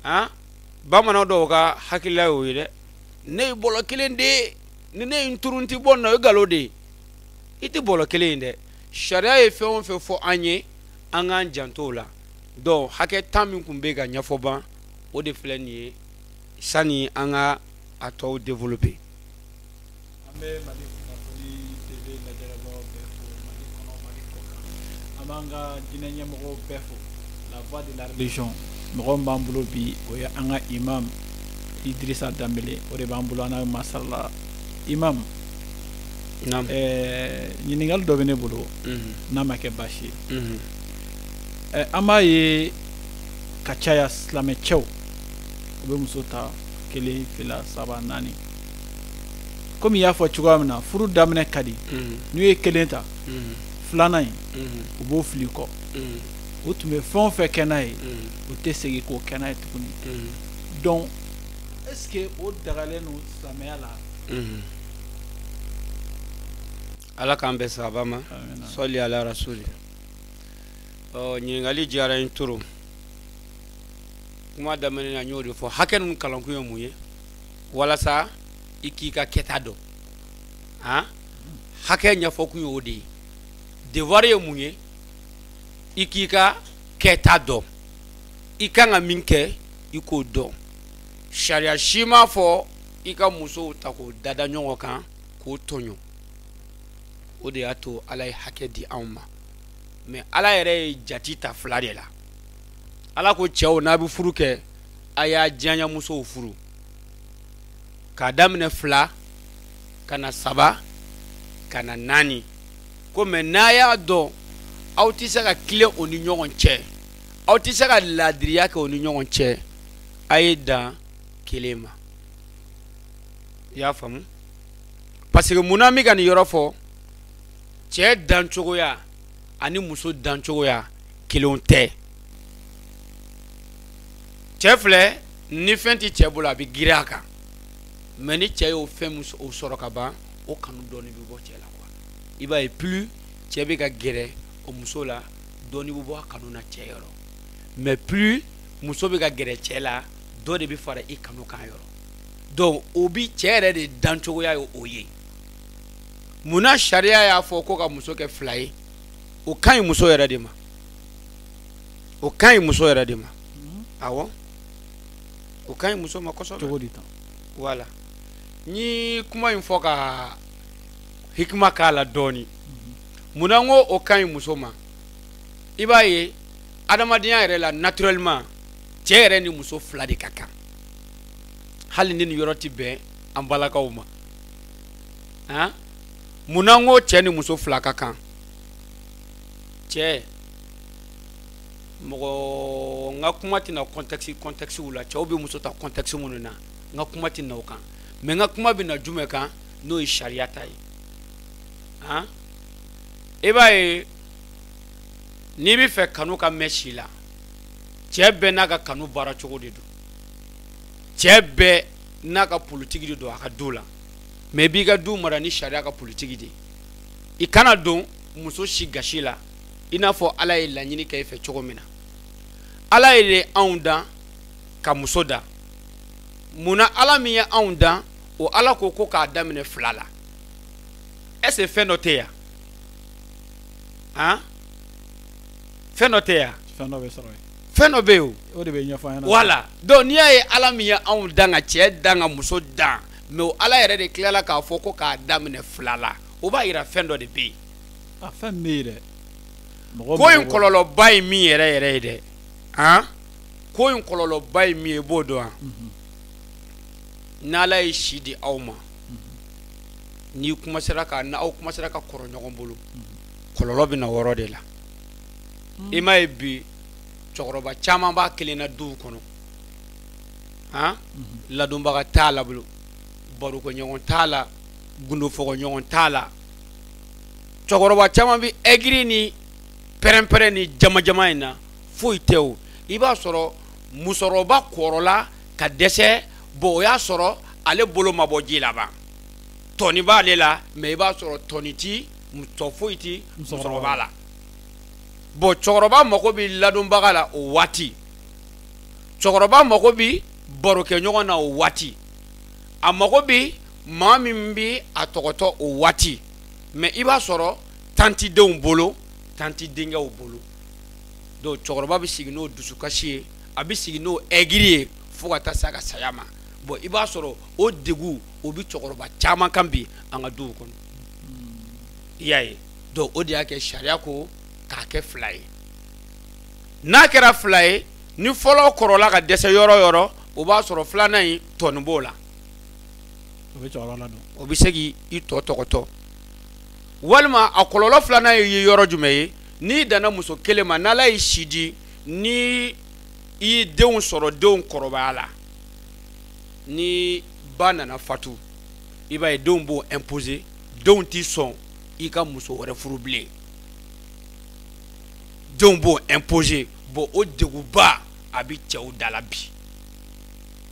Han, bamanan dɔw ka hakilila y'o ye dɛ. Ne ye bɔlɔ kelen de ye, ni ne ye n turu n tɛ bɔ n na, o ye nkalon de ye. I tɛ bɔlɔ kelen ye dɛ. Sariya ye fɛn o fɛn fɔ an ye, an k'an janto o la. Donc hakɛ 10 min tun bɛ ka ɲɛfɔ ban, o de filɛ nin ye, sani an ka a tɔw développer. An bɛ Mali kunnafoni TV lajɛbagaw bɛɛ fo, Mali kɔnɔ, Mali kɔ kan. An b'an ka diinɛ ɲɛmɔgɔw bɛɛ fo. La voix de la religion, mɔgɔ min b'an bolo bi, o ye an ka imam Idrissa Dembélé, o de b'an bolo an n'a bɛ masala la. Imam, ɲininkali dɔ bɛ ne bolo, n'a ma kɛ baasi ye. An b'a ye ka caya silamɛcɛw u bɛ muso ta 1 2 3 4 komi i y'a fɔ cogoya min na furu daminɛ ka di n'u ye 1 ta 2nan in u b'o fili kɔ u tun bɛ fɛn o fɛn kɛ n'a ye u tɛ segin k'o kɛ n'a ye tuguni donc est ce que o dagalen don silamɛya la? Ala k'an bɛn sababa ma, sɔli ala rasuli. Ɔ ɲininkali diyara n ye trop. Kuma daminɛ na n y'o de fɔ, hakɛ ninnu kalankun ye mun ye? Walasa i k'i ka kɛta dɔn. Han, hakɛ ɲɛfɔkun ye o de ye. Devoir ye mun ye? I k'i ka kɛta dɔn, i kan ka min kɛ i k'o dɔn. Sariya si m'a fɔ i ka musow ta k'o dada ɲɔgɔn kan k'o tɔɲɔ. O de y'a to Ala ye hakɛ di anw ma. Mais Ala yɛrɛ ye jati ta 2 de la. Ala ko cɛw, n'a bɛ furu kɛ, a y'a diyaɲamusow furu k'a daminɛ 2 ka na 3 ka na 4. Ko mais n'a y'a dɔn aw tɛ se ka tilen o ni ɲɔgɔn cɛ, aw tɛ se ka laadiriya kɛ o ni ɲɔgɔn cɛ, a ye dan 1 ma. I y'a faamu? Parce que munna n bɛ ka nin yɔrɔ fɔ, cɛ dancogoya ani muso dancogoya kelenw tɛ. Cɛ filɛ, ni fɛn tɛ cɛ bolo a bɛ girin a kan, mais ni cɛ y'o fɛn min sɔrɔ ka ban, o kanu dɔɔni bɛ bɔ cɛ la quoi. I b'a ye plus cɛ bɛ ka gɛrɛ o muso la, dɔɔni bɛ bɔ a kanu na cɛ yɔrɔ. Mais plus muso bɛ ka gɛrɛ cɛ la, dɔ de bɛ fara i kanu kan yɔrɔ. Donc o bi cɛ yɛrɛ de dancogoya ye o ye. Munna sariya y'a fɔ ko ka muso kɛ 2 ye? O ka ɲi muso yɛrɛ de ma. O ka ɲi muso yɛrɛ de ma. Awɔ, o ka ɲi muso ma kosɛbɛ. Cogo di tan? Voilà, n ye kuma in fɔ ka hikima k'a la dɔɔni. Munna n ko o ka ɲi muso ma? I b'a ye adamadenya yɛrɛ la, naturellement cɛ yɛrɛ ni muso 2 de ka kan. Hali ni nin yɔrɔ ti bɛn an balakaw ma. Han, munna n ko cɛ ni muso 2 ka kan? Cɛ mɔgɔ, n ka kuma tɛna contexte la, cɛw bɛ muso ta contexte minnu na, n ka kuma tɛna o kan. Mais n ka kuma bɛ na jumɛn kan? N'o ye sariya ta ye. Han, i b'a ye n'i bɛ fɛ kanu ka mɛn si la, cɛ bɛɛ n'a ka kanu baara cogo de don, cɛ bɛɛ n'a ka politiki de don a ka du la. Mais i b'i ka du mara ni sariya ka politiki de ye. I kana don muso si gasi la, i n'a fɔ Ala ye laɲini kɛ i fɛ cogo min na. Ala ye anw dan ka muso dan. Munna Ala min ye anw dan, o Ala ko ko k'a daminɛ 2 la? Est ce que fɛn dɔ tɛ yan? Han, fɛn dɔ tɛ yan? Fɛn dɔ bɛ sɔrɔ yen. Fɛn dɔ bɛ yen o. O de bɛ ɲɛfɔ an ɲɛna. Voilà, donc n'i y'a ye Ala min ye anw dan ka cɛ dan ka muso dan, mais o Ala yɛrɛ de tilala k'a fɔ ko k'a daminɛ 2 la, o b'a yira fɛn dɔ de bɛ yen. A fɛn bɛ yen dɛ. Ko in kɔlɔlɔba ye min yɛrɛ yɛrɛ ye dɛ, han, ko in kɔlɔlɔba ye min ye, i b'o dɔn wa? N'Ala ye si di aw ma, n'i kumasera ka n'aw kumasera ka kɔrɔ ɲɔgɔn bolo, kɔlɔlɔ bɛ na o yɔrɔ de la. I m'a ye bi cɛkɔrɔba caman b'a kelen na duw kɔnɔ, han, ladonbaga t'a la bolo, barokɛɲɔgɔn t'a la, gundofɔkɔɲɔgɔn t'a la. Cɛkɔrɔba caman bɛ ɛgiri ni pɛrɛn-pɛrɛn ni jama-jama in na, foyi tɛ o. I b'a sɔrɔ musokɔrɔba kɔrɔla ka dɛsɛ, bon o y'a sɔrɔ ale bolo ma bɔ ji la ban, tɔni b'ale la, mais i b'a sɔrɔ tɔni ti, tɔ foyi ti musokɔrɔba la. Bon cɛkɔrɔba mako bɛ ladonbaga la o waati, cɛkɔrɔba mako bɛ barokɛɲɔgɔn na o waati, a mako bɛ maa min bɛ a tɔgɔtɔ o waati. Mais i b'a sɔrɔ tanti denw bolo, tanti denkɛw bolo. Donc cɛkɔrɔba bɛ sigi n'o dusukasi ye, a bɛ sigi n'o ɛgiri ye fo ka taa se a ka saya ma. Bon i b'a sɔrɔ o degun o bɛ cɛkɔrɔba caman kan bi an ka duw kɔnɔ. I y'a ye? Donc o de y'a kɛ sariya ko k'a kɛ 2 ye. N'a kɛra 2 ye, ni fɔlɔ kɔrɔla ka dɛsɛ yɔrɔ o yɔrɔ, o b'a sɔrɔ filanan in tɔni b'o la. O bɛ cɛkɔrɔba ladon. O bɛ se k'i tɔ tɔgɔtɔ. Walima a kɔlɔlɔ filanan ye yɔrɔ jumɛn ye? N'i danna muso kelen ma, n'Ala y'i si di, ni i ye denw sɔrɔ, denw kɔrɔbaya la, ni ba nana fatu, i b'a ye denw b'o imposer. Denw t'i sɔn i ka muso wɛrɛ furu bilen, denw b'o imposer. Bon, o degunba a bɛ cɛw da la bi,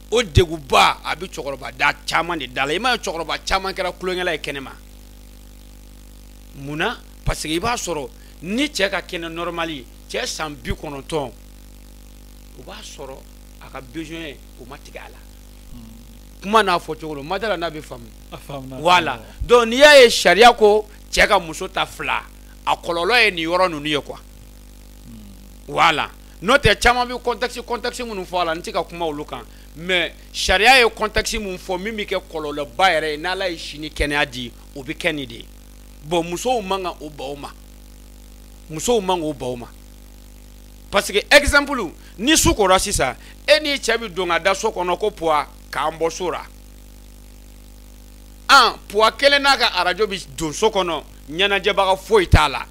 o degunba a bɛ cɛkɔrɔba da caman de da la. I m'a ye cɛkɔrɔba caman kɛra tulonkɛla ye kɛnɛma. Mun na? Parce que i b'a sɔrɔ ni cɛ ka kɛnɛ normal, cɛ san 90, o b'a sɔrɔ a ka besoin o ma tigɛ a la. Kuma n'a fɔ cogo don, ma da la n'a bɛ faamu. Voilà, donc n'i y'a ye sariya ko cɛ ka muso ta fila, a kɔlɔlɔ ye nin yɔrɔ ninnu ye quoi. Voilà, n'o tɛ caman bɛ contexte minnu fɔ a la, n tɛ ka kuma olu kan, mais sariya ye contexte mun fɔ min bɛ kɛ kɔlɔlɔba yɛrɛ ye, n'Ala ye si ni kɛnɛya di, o bɛ kɛ nin de ye. Bon, musow man kan o ban o ma, musow man k'o ban o ma, parce que exemple, ni su kora sisan, e n'i cɛ bɛ don ka da so kɔnɔ ko puwa k'an bɔ so la, an puwa kelen n'a ka arajo bɛ don so kɔnɔ, ɲɛnajɛbaga foyi t'a la,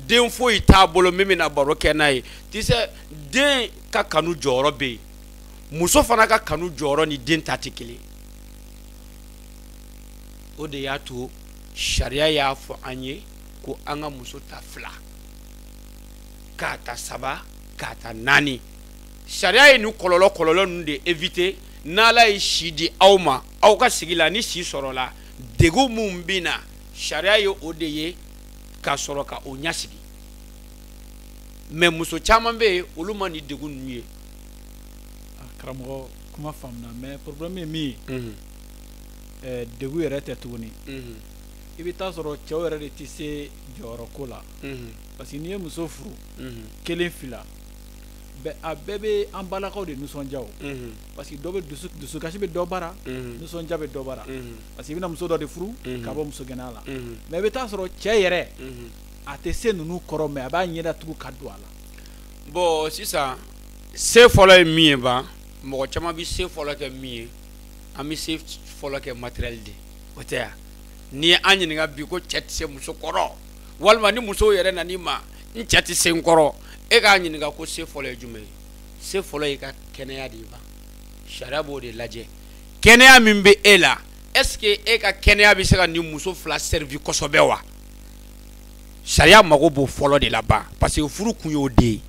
den foyi t'a bolo min bɛna baro kɛ n'a ye. Tu sais, den ka kanu jɔyɔrɔ bɛ yen, muso fana ka kanu jɔyɔrɔ ni den ta tɛ kelen. O de y'a to sariya y'a fɔ an ye ko an ka muso ta fila, k'a ta saba, k'a ta naani. Sariya ye nin kɔlɔlɔ ninnu de éviter. N'Ala ye si di aw ma, aw ka sigi la, ni si sɔrɔla, degun mun bɛ na, sariya ye o de ye ka sɔrɔ ka o ɲɛsigi. Mais muso caman bɛ yen, olu ma nin degun ninnu ye. Karamɔgɔ, kuma faamuna, mais problème ye min ye, degun yɛrɛ tɛ tuguni. I bɛ taa sɔrɔ cɛw yɛrɛ de tɛ se jɔyɔrɔ ko la, parce que n'i ye muso furu kelen fila, a bɛɛ bɛ an balakaw de nisɔndiya o, parce que dɔ bɛ dusukasi bɛ dɔ bara, nisɔndiya bɛ dɔ bara, parce que i bɛna muso dɔ de furu ka bɔ musogɛnna la. Mais i bɛ taa sɔrɔ cɛ yɛrɛ a tɛ se ninnu kɔrɔ, mais a b'a ɲɛda tugu ka don a la. Bon, sisan se fɔlɔ ye min ye, ban mɔgɔ caman bɛ se fɔlɔ kɛ min ye, an bɛ se fɔlɔ kɛ matériel de, o tɛ yan. N'i ye an ɲininka bi ko cɛ tɛ se muso kɔrɔ, walima ni muso yɛrɛ nan'i ma n cɛ tɛ se n kɔrɔ, e k'a ɲininka ko se fɔlɔ ye jumɛn ye? Se fɔlɔ y'i ka kɛnɛya de ye ban. Sariya b'o de lajɛ, kɛnɛya min bɛ e la, est ce que e ka kɛnɛya bɛ se ka nin muso fila servi kosɛbɛ wa? Sariya mago b'o fɔlɔ de la ban, parce que furu kun y'o de ye.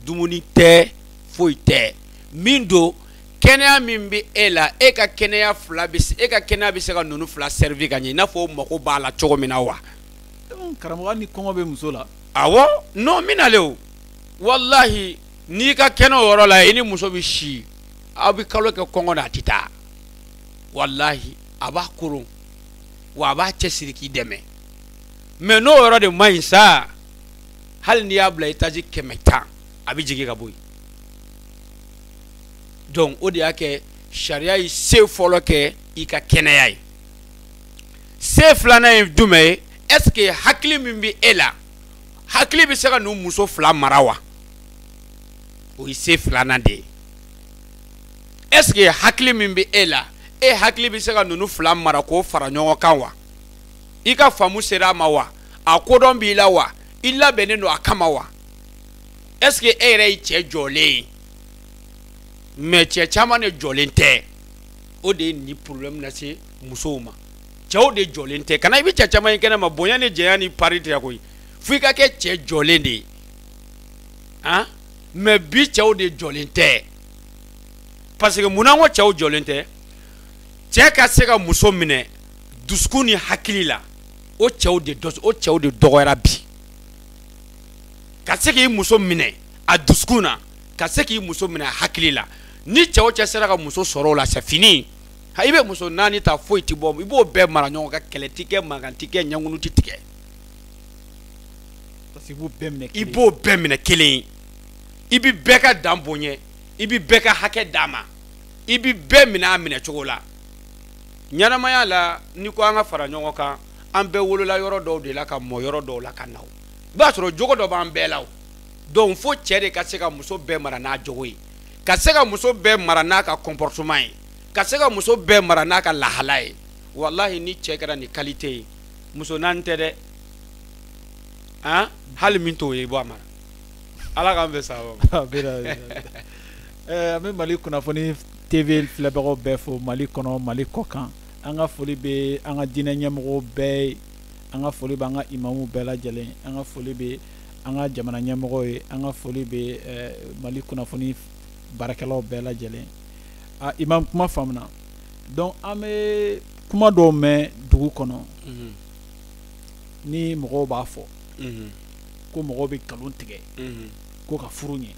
Dumuni tɛ, foyi tɛ, min don kɛnɛya min bɛ e la, e ka kɛnɛya fila bɛ, e ka kɛnɛya bɛ se ka ninnu fila servi ka ɲɛ i n'a fɔ o mago b'a la cogo min na wa? Karamɔgɔ, ni kɔngɔ bɛ muso la. Awɔ, non, n bɛna le o, walahi n'i ka kɛnɛ o yɔrɔ la, i ni muso bɛ si, aw bɛ kalo kɛ kɔngɔ na, a tɛ taa. Walahi a b'a koron wa a b'a cɛsiri k'i dɛmɛ. Mais n'o yɔrɔ de man ɲi sa, hali n'i y'a bila étage 110, a bɛ jigin ka bɔ yen. Donc o de y'a kɛ sariya ye se fɔlɔ kɛ i ka kɛnɛya ye. Se filanan ye jumɛn ye? Est ce que hakili min bɛ e la, hakili bɛ se ka ninnu muso fila mara wa? O ye se filanan de ye. Est ce que hakili min bɛ e la, e hakili bɛ se ka ninnu fila mara k'o fara ɲɔgɔn kan wa? I ka faamu sera a ma wa? A kodɔn b'i la wa? I labɛnnen don a kama wa? Est ce que e yɛrɛ ye cɛ jɔlen ye? Mais cɛ caman de jɔlen tɛ. O de ye nin problème lase musow ma. Cɛw de jɔlen tɛ. Kana i bɛ cɛ caman ye kɛnɛ ma, bonya ni janya ni pari tɛ koyi. Fo i ka kɛ cɛ jɔlen de ye. Han, mais bi cɛw de jɔlen tɛ. Parce que munna n ko cɛw jɔlen tɛ? Cɛ ka se ka muso minɛ dusukun ni hakili la, o cɛw de dɔgɔyara bi. Ka se k'i muso minɛ a dusukun na, ka se k'i muso minɛ a hakili la, ni cɛ o cɛ sera ka muso sɔrɔ o la, c'est fini. I bɛ muso naani ta, foyi ti bɔ, i b'o bɛɛ mara ɲɔgɔn kan, kɛlɛ ti kɛ, mankan ti kɛ, ɲɛnkunu ti tigɛ. Parce que i b'o bɛɛ minɛ I b'o bɛɛ minɛ kelen ye. I bi bɛɛ ka dan bonya, i bi bɛɛ ka hakɛ d'a ma, i bi bɛɛ minɛ a minɛ cogo la. Ɲɛnamaya la, n'i ko an ka fara ɲɔgɔn kan, an bɛɛ wolola yɔrɔ dɔw de la, ka mɔ yɔrɔ dɔw la ka na. O i b'a sɔrɔ jogo dɔ b'an bɛɛ la. O donc fo cɛ de ka se ka muso bɛɛ mara n'a jogo ye, ka se ka muso bɛɛ mara n'a ka comportement ye, ka se ka muso bɛɛ mara n'a ka lahala ye. Walahi ni cɛ kɛra nin qualité ye, muso naani tɛ dɛ. Han, hali min t'o ye, i b'a mara. Ala k'an bɛn sababa ma. An bɛ Mali kunnafoni TV filɛbagaw bɛɛ fo, Mali kɔnɔ, Mali kɔ kan. An ka foli bɛ an ka diinɛ ɲɛmɔgɔw bɛɛ ye, an ka foli bɛ an ka imamuw bɛɛ lajɛlen, an ka foli bɛ an ka jamana ɲɛmɔgɔw ye, an ka foli bɛ Mali kunnafoni baarakɛlaw bɛɛ lajɛlen. Imam, kuma faamuna. Donc an bɛ kuma dɔw mɛn dugu kɔnɔ ni mɔgɔw b'a fɔ ko mɔgɔw bɛ nkalon tigɛ ko ka furu ɲɛ.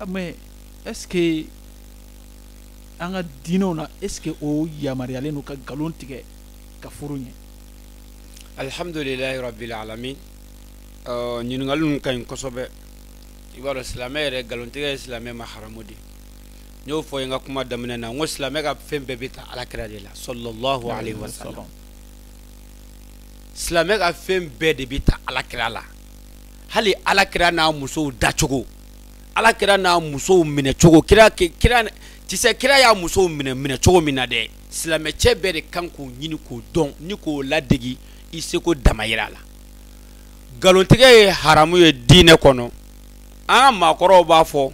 Mais est-ce que an ka diinɛw na, est-ce que o yamaruyalen don ka nkalon tigɛ ka furu ɲɛ? Alhamdulilayi rabbil alamin. Ɲininkali ninnu ka ɲi kosɛbɛ. I b'a dɔn, silamɛ yɛrɛ, nkalontigɛ ye silamɛ ma haramu de. N y'o fɔ n ka kuma daminɛ na, n ko silamɛ ka fɛn bɛɛ bɛ ta alakira de la, sallallahu alaihi wasallam. Silamɛ ka fɛn bɛɛ de bɛ ta alakira la, hali alakira n'a musow dacogo, alakira n'a musow minɛcogo. Kira kira tu sais, kira y'a musow minɛ cogo min na dɛ, silamɛ cɛ bɛɛ de kan k'o ɲini k'o dɔn ni k'o ladegi i seko damayira la. Nkalontigɛ ye haramu ye diinɛ kɔnɔ. An ka maakɔrɔw b'a fɔ,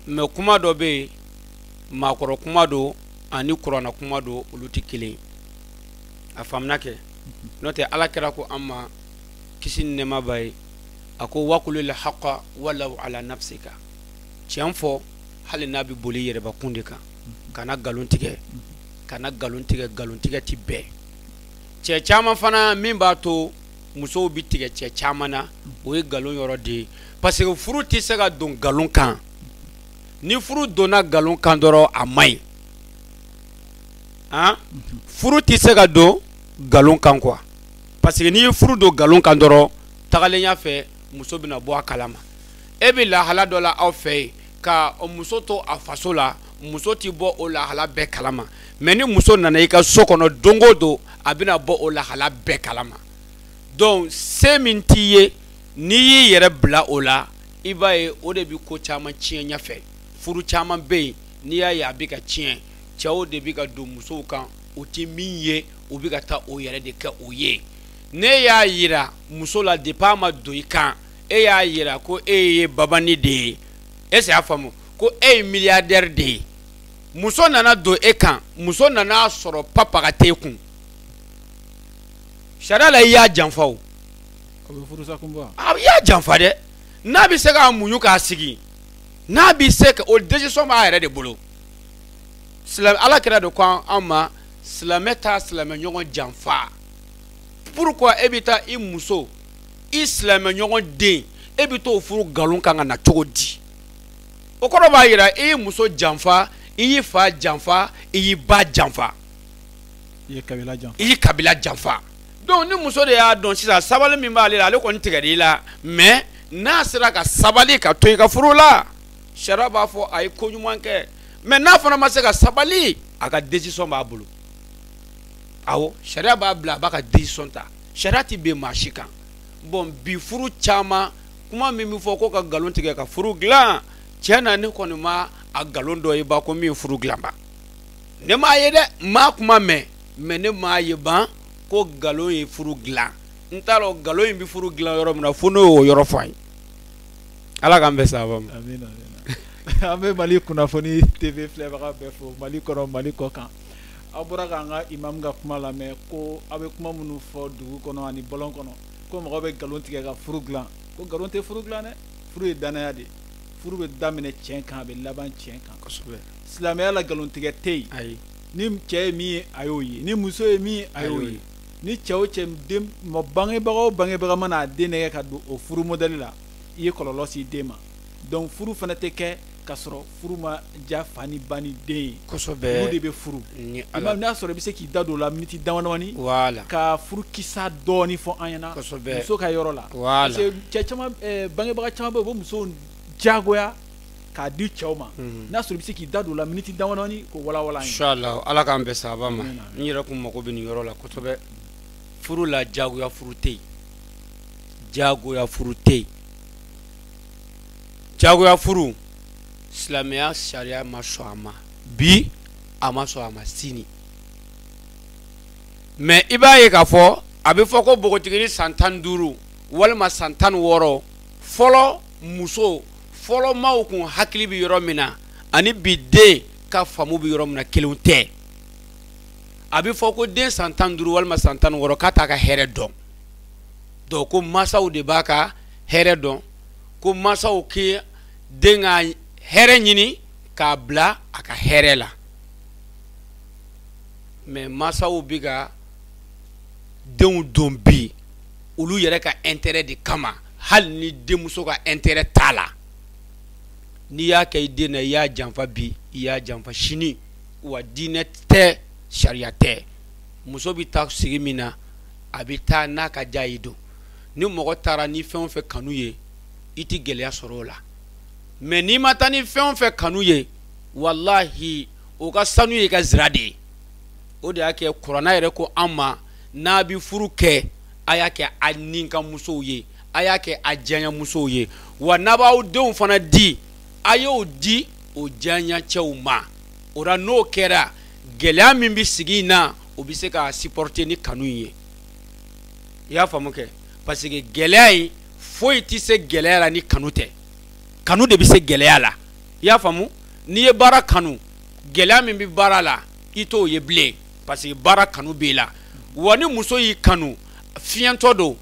mais kuma dɔ bɛ yen, maakɔrɔ kuma don ani kuranna kuma don, olu tɛ kelen ye. A faamuna kɛ? N'o tɛ, ala kira ko an ma, kisi ni nɛɛma b'a ye, a ko waqulil haqa walaw ala nafsika. Tiɲɛ fɔ hali n'a bɛ boli i yɛrɛbakun de kan. Kana nkalon tigɛ, kana nkalon tigɛ, nkalon tigɛ ti bɛn. Cɛ caman fana, min b'a to musow bɛ tigɛ cɛ caman na, o ye nkalon yɔrɔ de ye, parce que furu tɛ se ka don nkalon kan. Ni furu donna nkalon kan dɔrɔn, a man ɲi. Han, furu tɛ se ka don nkalon kan quoi, parce que n'i ye furu don nkalon kan dɔrɔn, tagalen ɲɛfɛ muso bɛna bɔ a kalama. E bɛ lahala dɔ la aw fɛ yen, ka muso to a faso la, muso ti bɔ o lahala bɛɛ kalama. Mais ni muso nana i ka so kɔnɔ don o don, a bɛna bɔ o lahala bɛɛ kalama. Donc se min t'i ye, n'i y'i yɛrɛ bila o la, i b'a ye o de bɛ ko caman tiɲɛ ɲɛfɛ. Furu caman bɛ yen, n'i y'a ye a bɛ ka tiɲɛ, cɛw de bɛ ka don musow kan u ti min ye, u bɛ ka taa o yɛrɛ de kɛ o ye. Ne y'a yira muso la, depuis a ma don i kan, e y'a yira ko e ye babani de ye, est ce que y'a faamu, ko e ye milliardaire de ye. Muso nana don e kan, muso nana sɔrɔ papaga t'e kun, sariya la i y'a janfa. O a y'a janfa dɛ. N'a bɛ se k'a muɲu k'a sigi, n'a bɛ se ka o décision b'a yɛrɛ de bolo. Silamɛ, ala kira de ko an ma, silamɛ t'a silamɛ ɲɔgɔn janfa. Pourquoi e bɛ taa i muso, i silamɛ ɲɔgɔn den, e bɛ t'o furu nkalon kan ka na cogo di? O kɔrɔ b'a jira i y'i muso janfa, i y'i fa janfa, i y'i ba janfa, i ye kabila janfa, i y'i kabila janfa. Donc ni muso de y'a dɔn sisan, sabali min b'ale la, ale kɔni tigɛr'i la, mais n'a sera ka sabali ka to i ka furu la, sariya b'a fɔ a ye ko ɲuman kɛ. Mais n'a fana ma se ka sabali, a ka décision b'a bolo. Awɔ, sariya b'a bila a b'a ka décision ta, sariya ti bin maa si kan. Bon, bi furu caman, kuma min bɛ fɔ ko ka nkalon tigɛ ka furu dilan, tiɲɛ na ne kɔni ma a nkalon dɔ ye ba ko min ye furu dilan ba. Ne m'a ye dɛ, n m'a kuma mɛn, mais ne m'a ye ban ko nkalon ye furu dilan. N t'a dɔn nkalon in bɛ furu dilan yɔrɔ min na, fo n'o y'o yɔrɔ fɔ an ye. Ala k'an bɛn sababa ma. Amina. An bɛ Mali kunnafoni TV filɛbaga bɛɛ fo, Mali kɔnɔ, Mali kɔ kan. Aw bɔra k'an ka imam ka kuma lamɛn, ko aw bɛ kuma minnu fɔ dugu kɔnɔ ani bɔlɔn kɔnɔ, ko mɔgɔ bɛ nkalon tigɛ ka furu dilan, ko nkalon tɛ furu dilan dɛ. Furu ye danaya de ye. Furu bɛ daminɛ tiɲɛ kan, a bɛ laban tiɲɛ kan. Kosɛbɛ. Silamɛya la, nkalon tigɛ tɛ yen. Ayi. Ni cɛ ye min ye, a y'o ye. Ni muso ye min ye, a y'o ye. Ni cɛ o cɛ den, bangebaga o bangebaga mana a den nɛgɛ ka don o furu modèle la, i ye kɔlɔlɔ s'i den ma. Donc furu fana tɛ kɛ ka sɔrɔ furu ma ja fa ni ba ni den ye. Kosɛbɛ. Olu de bɛ furu. Ni Ala. N'a sɔrɔ i bɛ se k'i da don o la miniti damadamanin. Voilà. Ka furu kisa dɔɔni fɔ an ɲɛna. Kosɛbɛ. Muso ka yɔrɔ la. Voilà. Parce que cɛ caman, bangebaga caman bɛ yen, u bɛ musow diyagoya k'a di cɛw ma. N'a sɔrɔ i bɛ se k'i da don o la miniti damadamanin k'o walawala an ye. Inchallah, Ala k'an bɛn sababa ma. N yɛrɛ kun mago bɛ nin yɔrɔ la kosɛbɛ. Furu la, diyagoya furu tɛ yen, diyagoya furu tɛ yen. Diyagoya furu, silamɛya sariya ma sɔn a ma bi, a ma sɔn a ma sini. Mais i b'a ye k'a fɔ a bɛ fɔ ko npogotiginin san 15 walima san 16, fɔlɔ muso fɔlɔ maaw kun hakili bɛ yɔrɔ min na ani bi den ka faamu bɛ yɔrɔ min na, kelenw tɛ. A bɛ fɔ ko den san 15 walima san 16 k'a t'a ka hɛrɛ dɔn. Donc ko mansaw de b'a ka hɛrɛ dɔn, ko mansaw k'i den ka hɛrɛ ɲini k'a bila a ka hɛrɛ la. Mais mansaw bɛ ka denw don bi olu yɛrɛ ka intérêt de kama, hali ni denmuso ka intérêt t'a la. N'i y'a kɛ i den na, i y'a janfa bi, i y'a janfa sini. Wa diinɛ tɛ, sariya tɛ. Muso bɛ taa sigi min na, a bɛ taa n'a ka diya ye don. Ni mɔgɔ taara ni fɛn o fɛn kanu ye, i tɛ gɛlɛya sɔrɔ o la. Mais n'i ma taa ni fɛn o fɛn kanu ye, walahi o ka sanu ye i ka zira de ye. O de y'a kɛ kuranɛ yɛrɛ ko an ma, n'a bɛ furu kɛ, a y'a kɛ a ni ka musow ye, a y'a kɛ a diyaɲa musow ye. Wa n'a b'aw denw fana di, a y'o di o diyaɲa cɛw ma. O la n'o kɛra, gɛlɛya min bɛ sigi in na, o bɛ se ka supporter ni kanu in ye. I y'a faamu kɛ? Parce que gɛlɛya in, foyi tɛ se gɛlɛya la ni kanu tɛ. Kanu de bɛ se gɛlɛya la. I y'a faamu? N'i ye baara kanu, gɛlɛya min bɛ baara la, i t'o ye bilen, parce que baara kanu b'i la. Wa ni muso y'i kanu, fiɲɛtɔ don,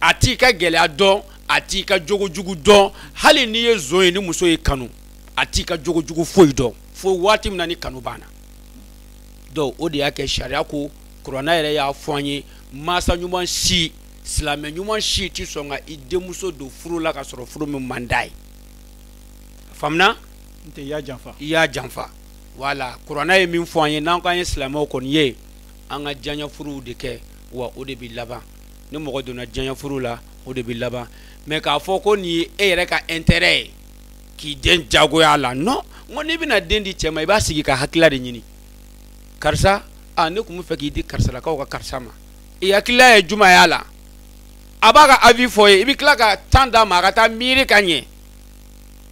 a t'i ka gɛlɛya dɔn, a t'i ka jogojugu dɔn. Hali n'i ye zon ye, ni muso y'i kanu, a t'i ka jogojugu foyi dɔn fo waati min na ni kanu banna. Donc o de y'a kɛ sariya ko, kuranɛ yɛrɛ y'a fɔ an ye, mansa ɲuman si, silamɛ ɲuman si tɛ sɔn ka i denmuso don furu la ka sɔrɔ furu min man d'a ye. Faamuna? N tɛ, i y'a janfa. I y'a janfa. Voilà, kuranɛ ye min fɔ an ye, n'an ko an ye silamɛw kɔni ye, an ka diyaɲɛ furuw de kɛ, wa o de bɛ laban. Ni mɔgɔ donna diyaɲɛ furu la, o de bɛ laban. Mais k'a fɔ ko nin ye e yɛrɛ ka intérêt ye k'i den jagoya a la, non. N ko n'i bɛna den di cɛ ma, i b'a sigi ka hakilila de ɲini. Karisa, a ne tun bɛ fɛ k'i di karisalakaw ka karisa ma, i hakilila ye jumɛn y'a la? A b'a ka avis fɔ ye, i bɛ tila ka temps d'a ma a ka taa miiri ka ɲɛ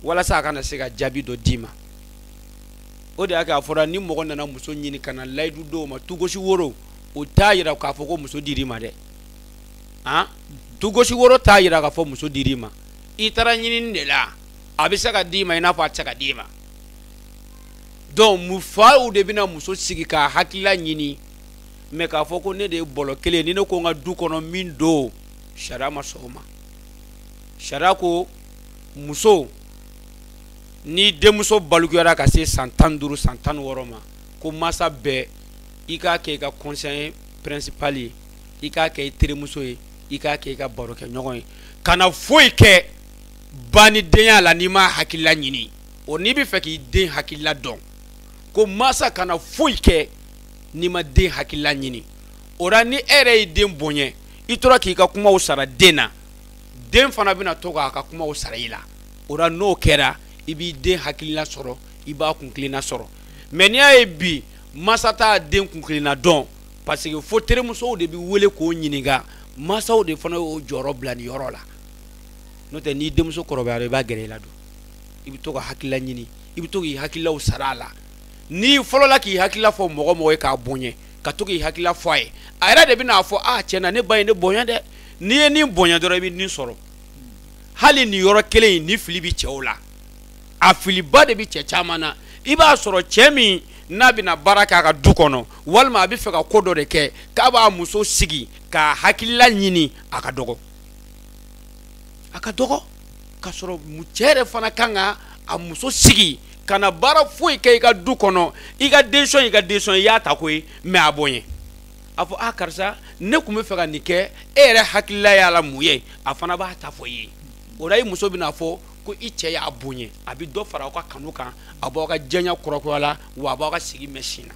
walasa a kana se ka jaabi dɔ d'i ma. O de y'a kɛ a fɔra ni mɔgɔ nana muso ɲini ka na layidu dɔw ma, tugosi woro, o t'a yira k'a fɔ ko muso dir'i ma dɛ. Han, tugosi woro t'a yira k'a fɔ muso dir'i ma. I taara ɲinini de la, a bɛ se ka d'i ma i n'a fɔ a tɛ se ka d'i ma. Donc mu faw de bɛna muso sigi k'a hakilila ɲini. Mais k'a fɔ ko ne de ye bɔlɔ kelen, ni ne ko n ka du kɔnɔ min don, sariya ma sɔn o ma. Sariya ko muso, ni denmuso balikuyara ka se san 15, san 16 ma, ko mansa bɛɛ i k'a kɛ i ka conseiller principal ye, i k'a kɛ i terimuso ye, i k'a kɛ i ka barokɛɲɔgɔn ye. Kana foyi kɛ ba ni denya la n'i m'a hakilila ɲini. O n'i bɛ fɛ k'i den hakilila dɔn, ko mansa kana foyi kɛ n'i ma den hakilila ɲini. O la ni e yɛrɛ y'i den bonya, i tora k'i ka kumaw sara den na, den fana bɛna to k'a ka kumaw sara i la. O la n'o kɛra, i b'i den hakilila sɔrɔ, i b'a kunkilenna sɔrɔ. Mais n'i y'a ye bi mansa t'a den kunkilenna dɔn, parce que fo terimusow de bɛ wele k'o ɲininka, mansaw de fana y'o jɔyɔrɔ bila nin yɔrɔ la. N'o tɛ n'i denmuso kɔrɔbayara, i b'a gɛrɛ i la don, i bɛ to ka hakilila ɲini, i bɛ to k'i hakililaw sara a la. N'i fɔlɔla k'i hakilila fɔ mɔgɔ mɔgɔ ye k'a bonya, ka to k'i hakilila fɔ a ye, a yɛrɛ de bɛna fɔ, a tiɲɛ na ne ba ye ne bonya dɛ. N'i ye nin bonya dɔrɔn, i bɛ nin sɔrɔ. Hali nin yɔrɔ kelen in, ni fili bɛ cɛw la, a filiba de bɛ cɛ caman na. I b'a sɔrɔ cɛ min n'a bɛna baara kɛ a ka du kɔnɔ, walima a bɛ fɛ ka ko dɔ de kɛ, k'a b'a muso sigi k'a hakilila ɲini, a ka dɔgɔ, a ka dɔgɔ. K'a sɔrɔ cɛ yɛrɛ fana kan ka a muso sigi, ka na baara foyi kɛ i ka du kɔnɔ, i ka décision, i ka décision, i y'a ta koyi, mais a bonya. A fɔ, a karisa, ne tun bɛ fɛ ka nin kɛ, e yɛrɛ hakilila y'a la mun ye? A fana b'a ta fɔ i ye. O la i muso bɛna fɔ ko i cɛ y'a bonya, a bɛ dɔ fara aw ka kanu kan, a b'aw ka diyaɲa kurakuraya la, wa a b'aw ka sigi mɛn sin na.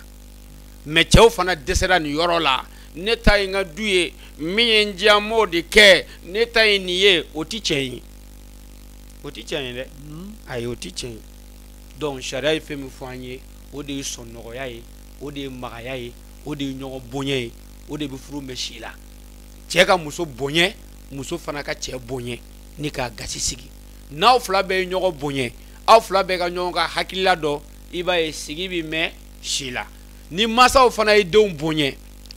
Mais cɛw fana dɛsɛra nin yɔrɔ la. Ne ta ye n ka du ye, min ye n diya n m'o de kɛ, ne ta ye nin ye, o ti tiɲɛ ye. O ti tiɲɛ ye dɛ. Ayi, o ti tiɲɛ ye. Donc sariya ye fɛn min fɔ an ye, o de ye sɔnnɔgɔya ye, o de ye magaya ye, o de ye ɲɔgɔn bonya ye, o de bɛ furu mɛn si la. Cɛ ka muso bonya, muso fana ka cɛ bonya, ni k'a gasi sigi. N'aw fila bɛɛ ye ɲɔgɔn bonya, aw fila bɛɛ ka ɲɔgɔn ka hakilila dɔn, i b'a ye sigi bɛ mɛn si la. Ni mansaw fana ye denw bonya,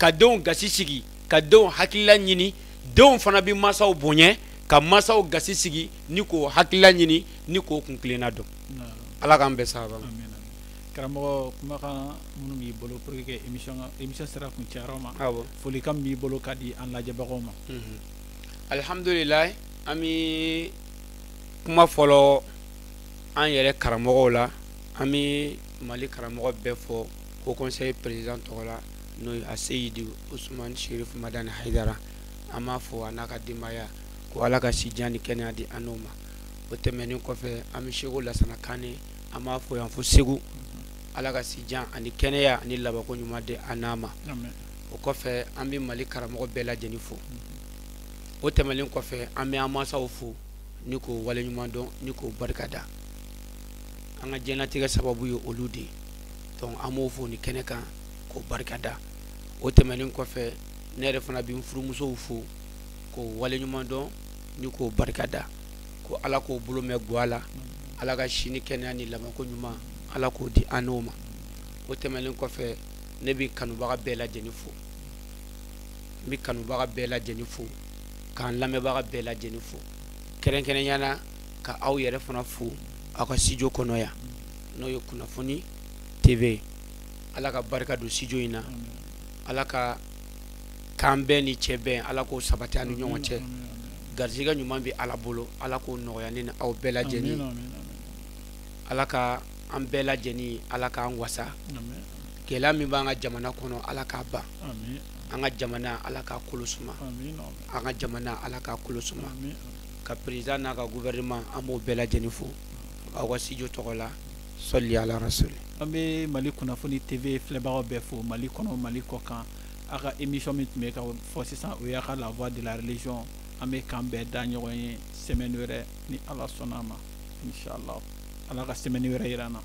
ka denw gasi sigi, ka denw hakilila ɲini. Denw fana bɛ mansaw bonya, ka mansaw gasi sigi ni k'o hakilila ɲini ni k'o kun kilenna dɔn. Ala k'an bɛn sababa ma. Karamɔgɔ, kumakan minnu b'i bolo pour que émission sera kuncɛyɔrɔ ma, folikan min b'i bolo ka di an lajɛbagaw ma? Alihamudulilayi, an bɛ kuma fɔlɔ an yɛrɛ karamɔgɔw la. An bɛ Mali karamɔgɔ bɛɛ fɔ Haut Conseil président tɔgɔ la, n'o ye Aseyidi Usumani Sherif Madani Hayidara. An b'a fɔ a n'a ka denbaya ko Ala ka sijan ni kɛnɛya di an n'o ma. O tɛmɛnen kɔfɛ, an bɛ Seko Lasana Kane, an b'a fɔ yan fo Segu, Ala ka sijan ani kɛnɛya ani labanko ɲuman di an n'a ma. O kɔfɛ, an bɛ Mali karamɔgɔ bɛɛ lajɛlen fo. O tɛmɛnen kɔfɛ, an bɛ an mansaw fo ni k'o waleɲuman dɔn ni k'o barika da. An ka diɲɛlatigɛ sababu ye olu de ye, donc an b'o fo ni kɛnɛ kan k'o barika da. O tɛmɛnen kɔfɛ, ne yɛrɛ fana bɛ n furumusow fo k'o waleɲuman dɔn ni k'o barika da, ko Ala k'o bolo mɛn guwa la, Ala ka si ni kɛnɛya ni labanko ɲuman, Ala k'o di an n'o ma. O tɛmɛnen kɔfɛ, ne bɛ kanubaga bɛɛ lajɛlen fo, n bɛ kanubaga bɛɛ lajɛlen fo, k'an lamɛnbaga bɛɛ lajɛlen fo, kɛrɛnkɛrɛnya la ka aw yɛrɛ fana fo aw ka studio kɔnɔ yan, n'o ye Kunnafoni TV ye. Ala ka barika don studio in na, Ala ka k'an bɛn ni cɛ bɛn, Ala k'o sabati an ni ɲɔgɔn cɛ. Garijɛgɛ ɲuman bɛ Ala bolo, Ala k'o nɔgɔya ne ni aw bɛɛ lajɛlen. Ala ka an bɛɛ lajɛlen, Ala k'an wasa. Gɛlɛya min b'an ka jamana kɔnɔ, Ala k'a ban. An ka jamana, Ala k'a kolo suma. An ka jamana, Ala k'a kolo suma. Ka président n'a ka gouvernement, an b'o bɛɛ lajɛlen fo aw ka studio tɔgɔ la. Sɔli ala rasuli. An bɛ Mali Kunnafoni TV filɛbagaw bɛɛ fo, Mali kɔnɔ, Mali kɔ kan. A ka émission min tun bɛ ka fɔ sisan, o y'a ka La Voix de la religion. An bɛ kan bɛɛ da ɲɔgɔn ye semaine wɛrɛ ni Ala sɔnna a ma, inshallah. Ala ka semaine wɛrɛ yira an na.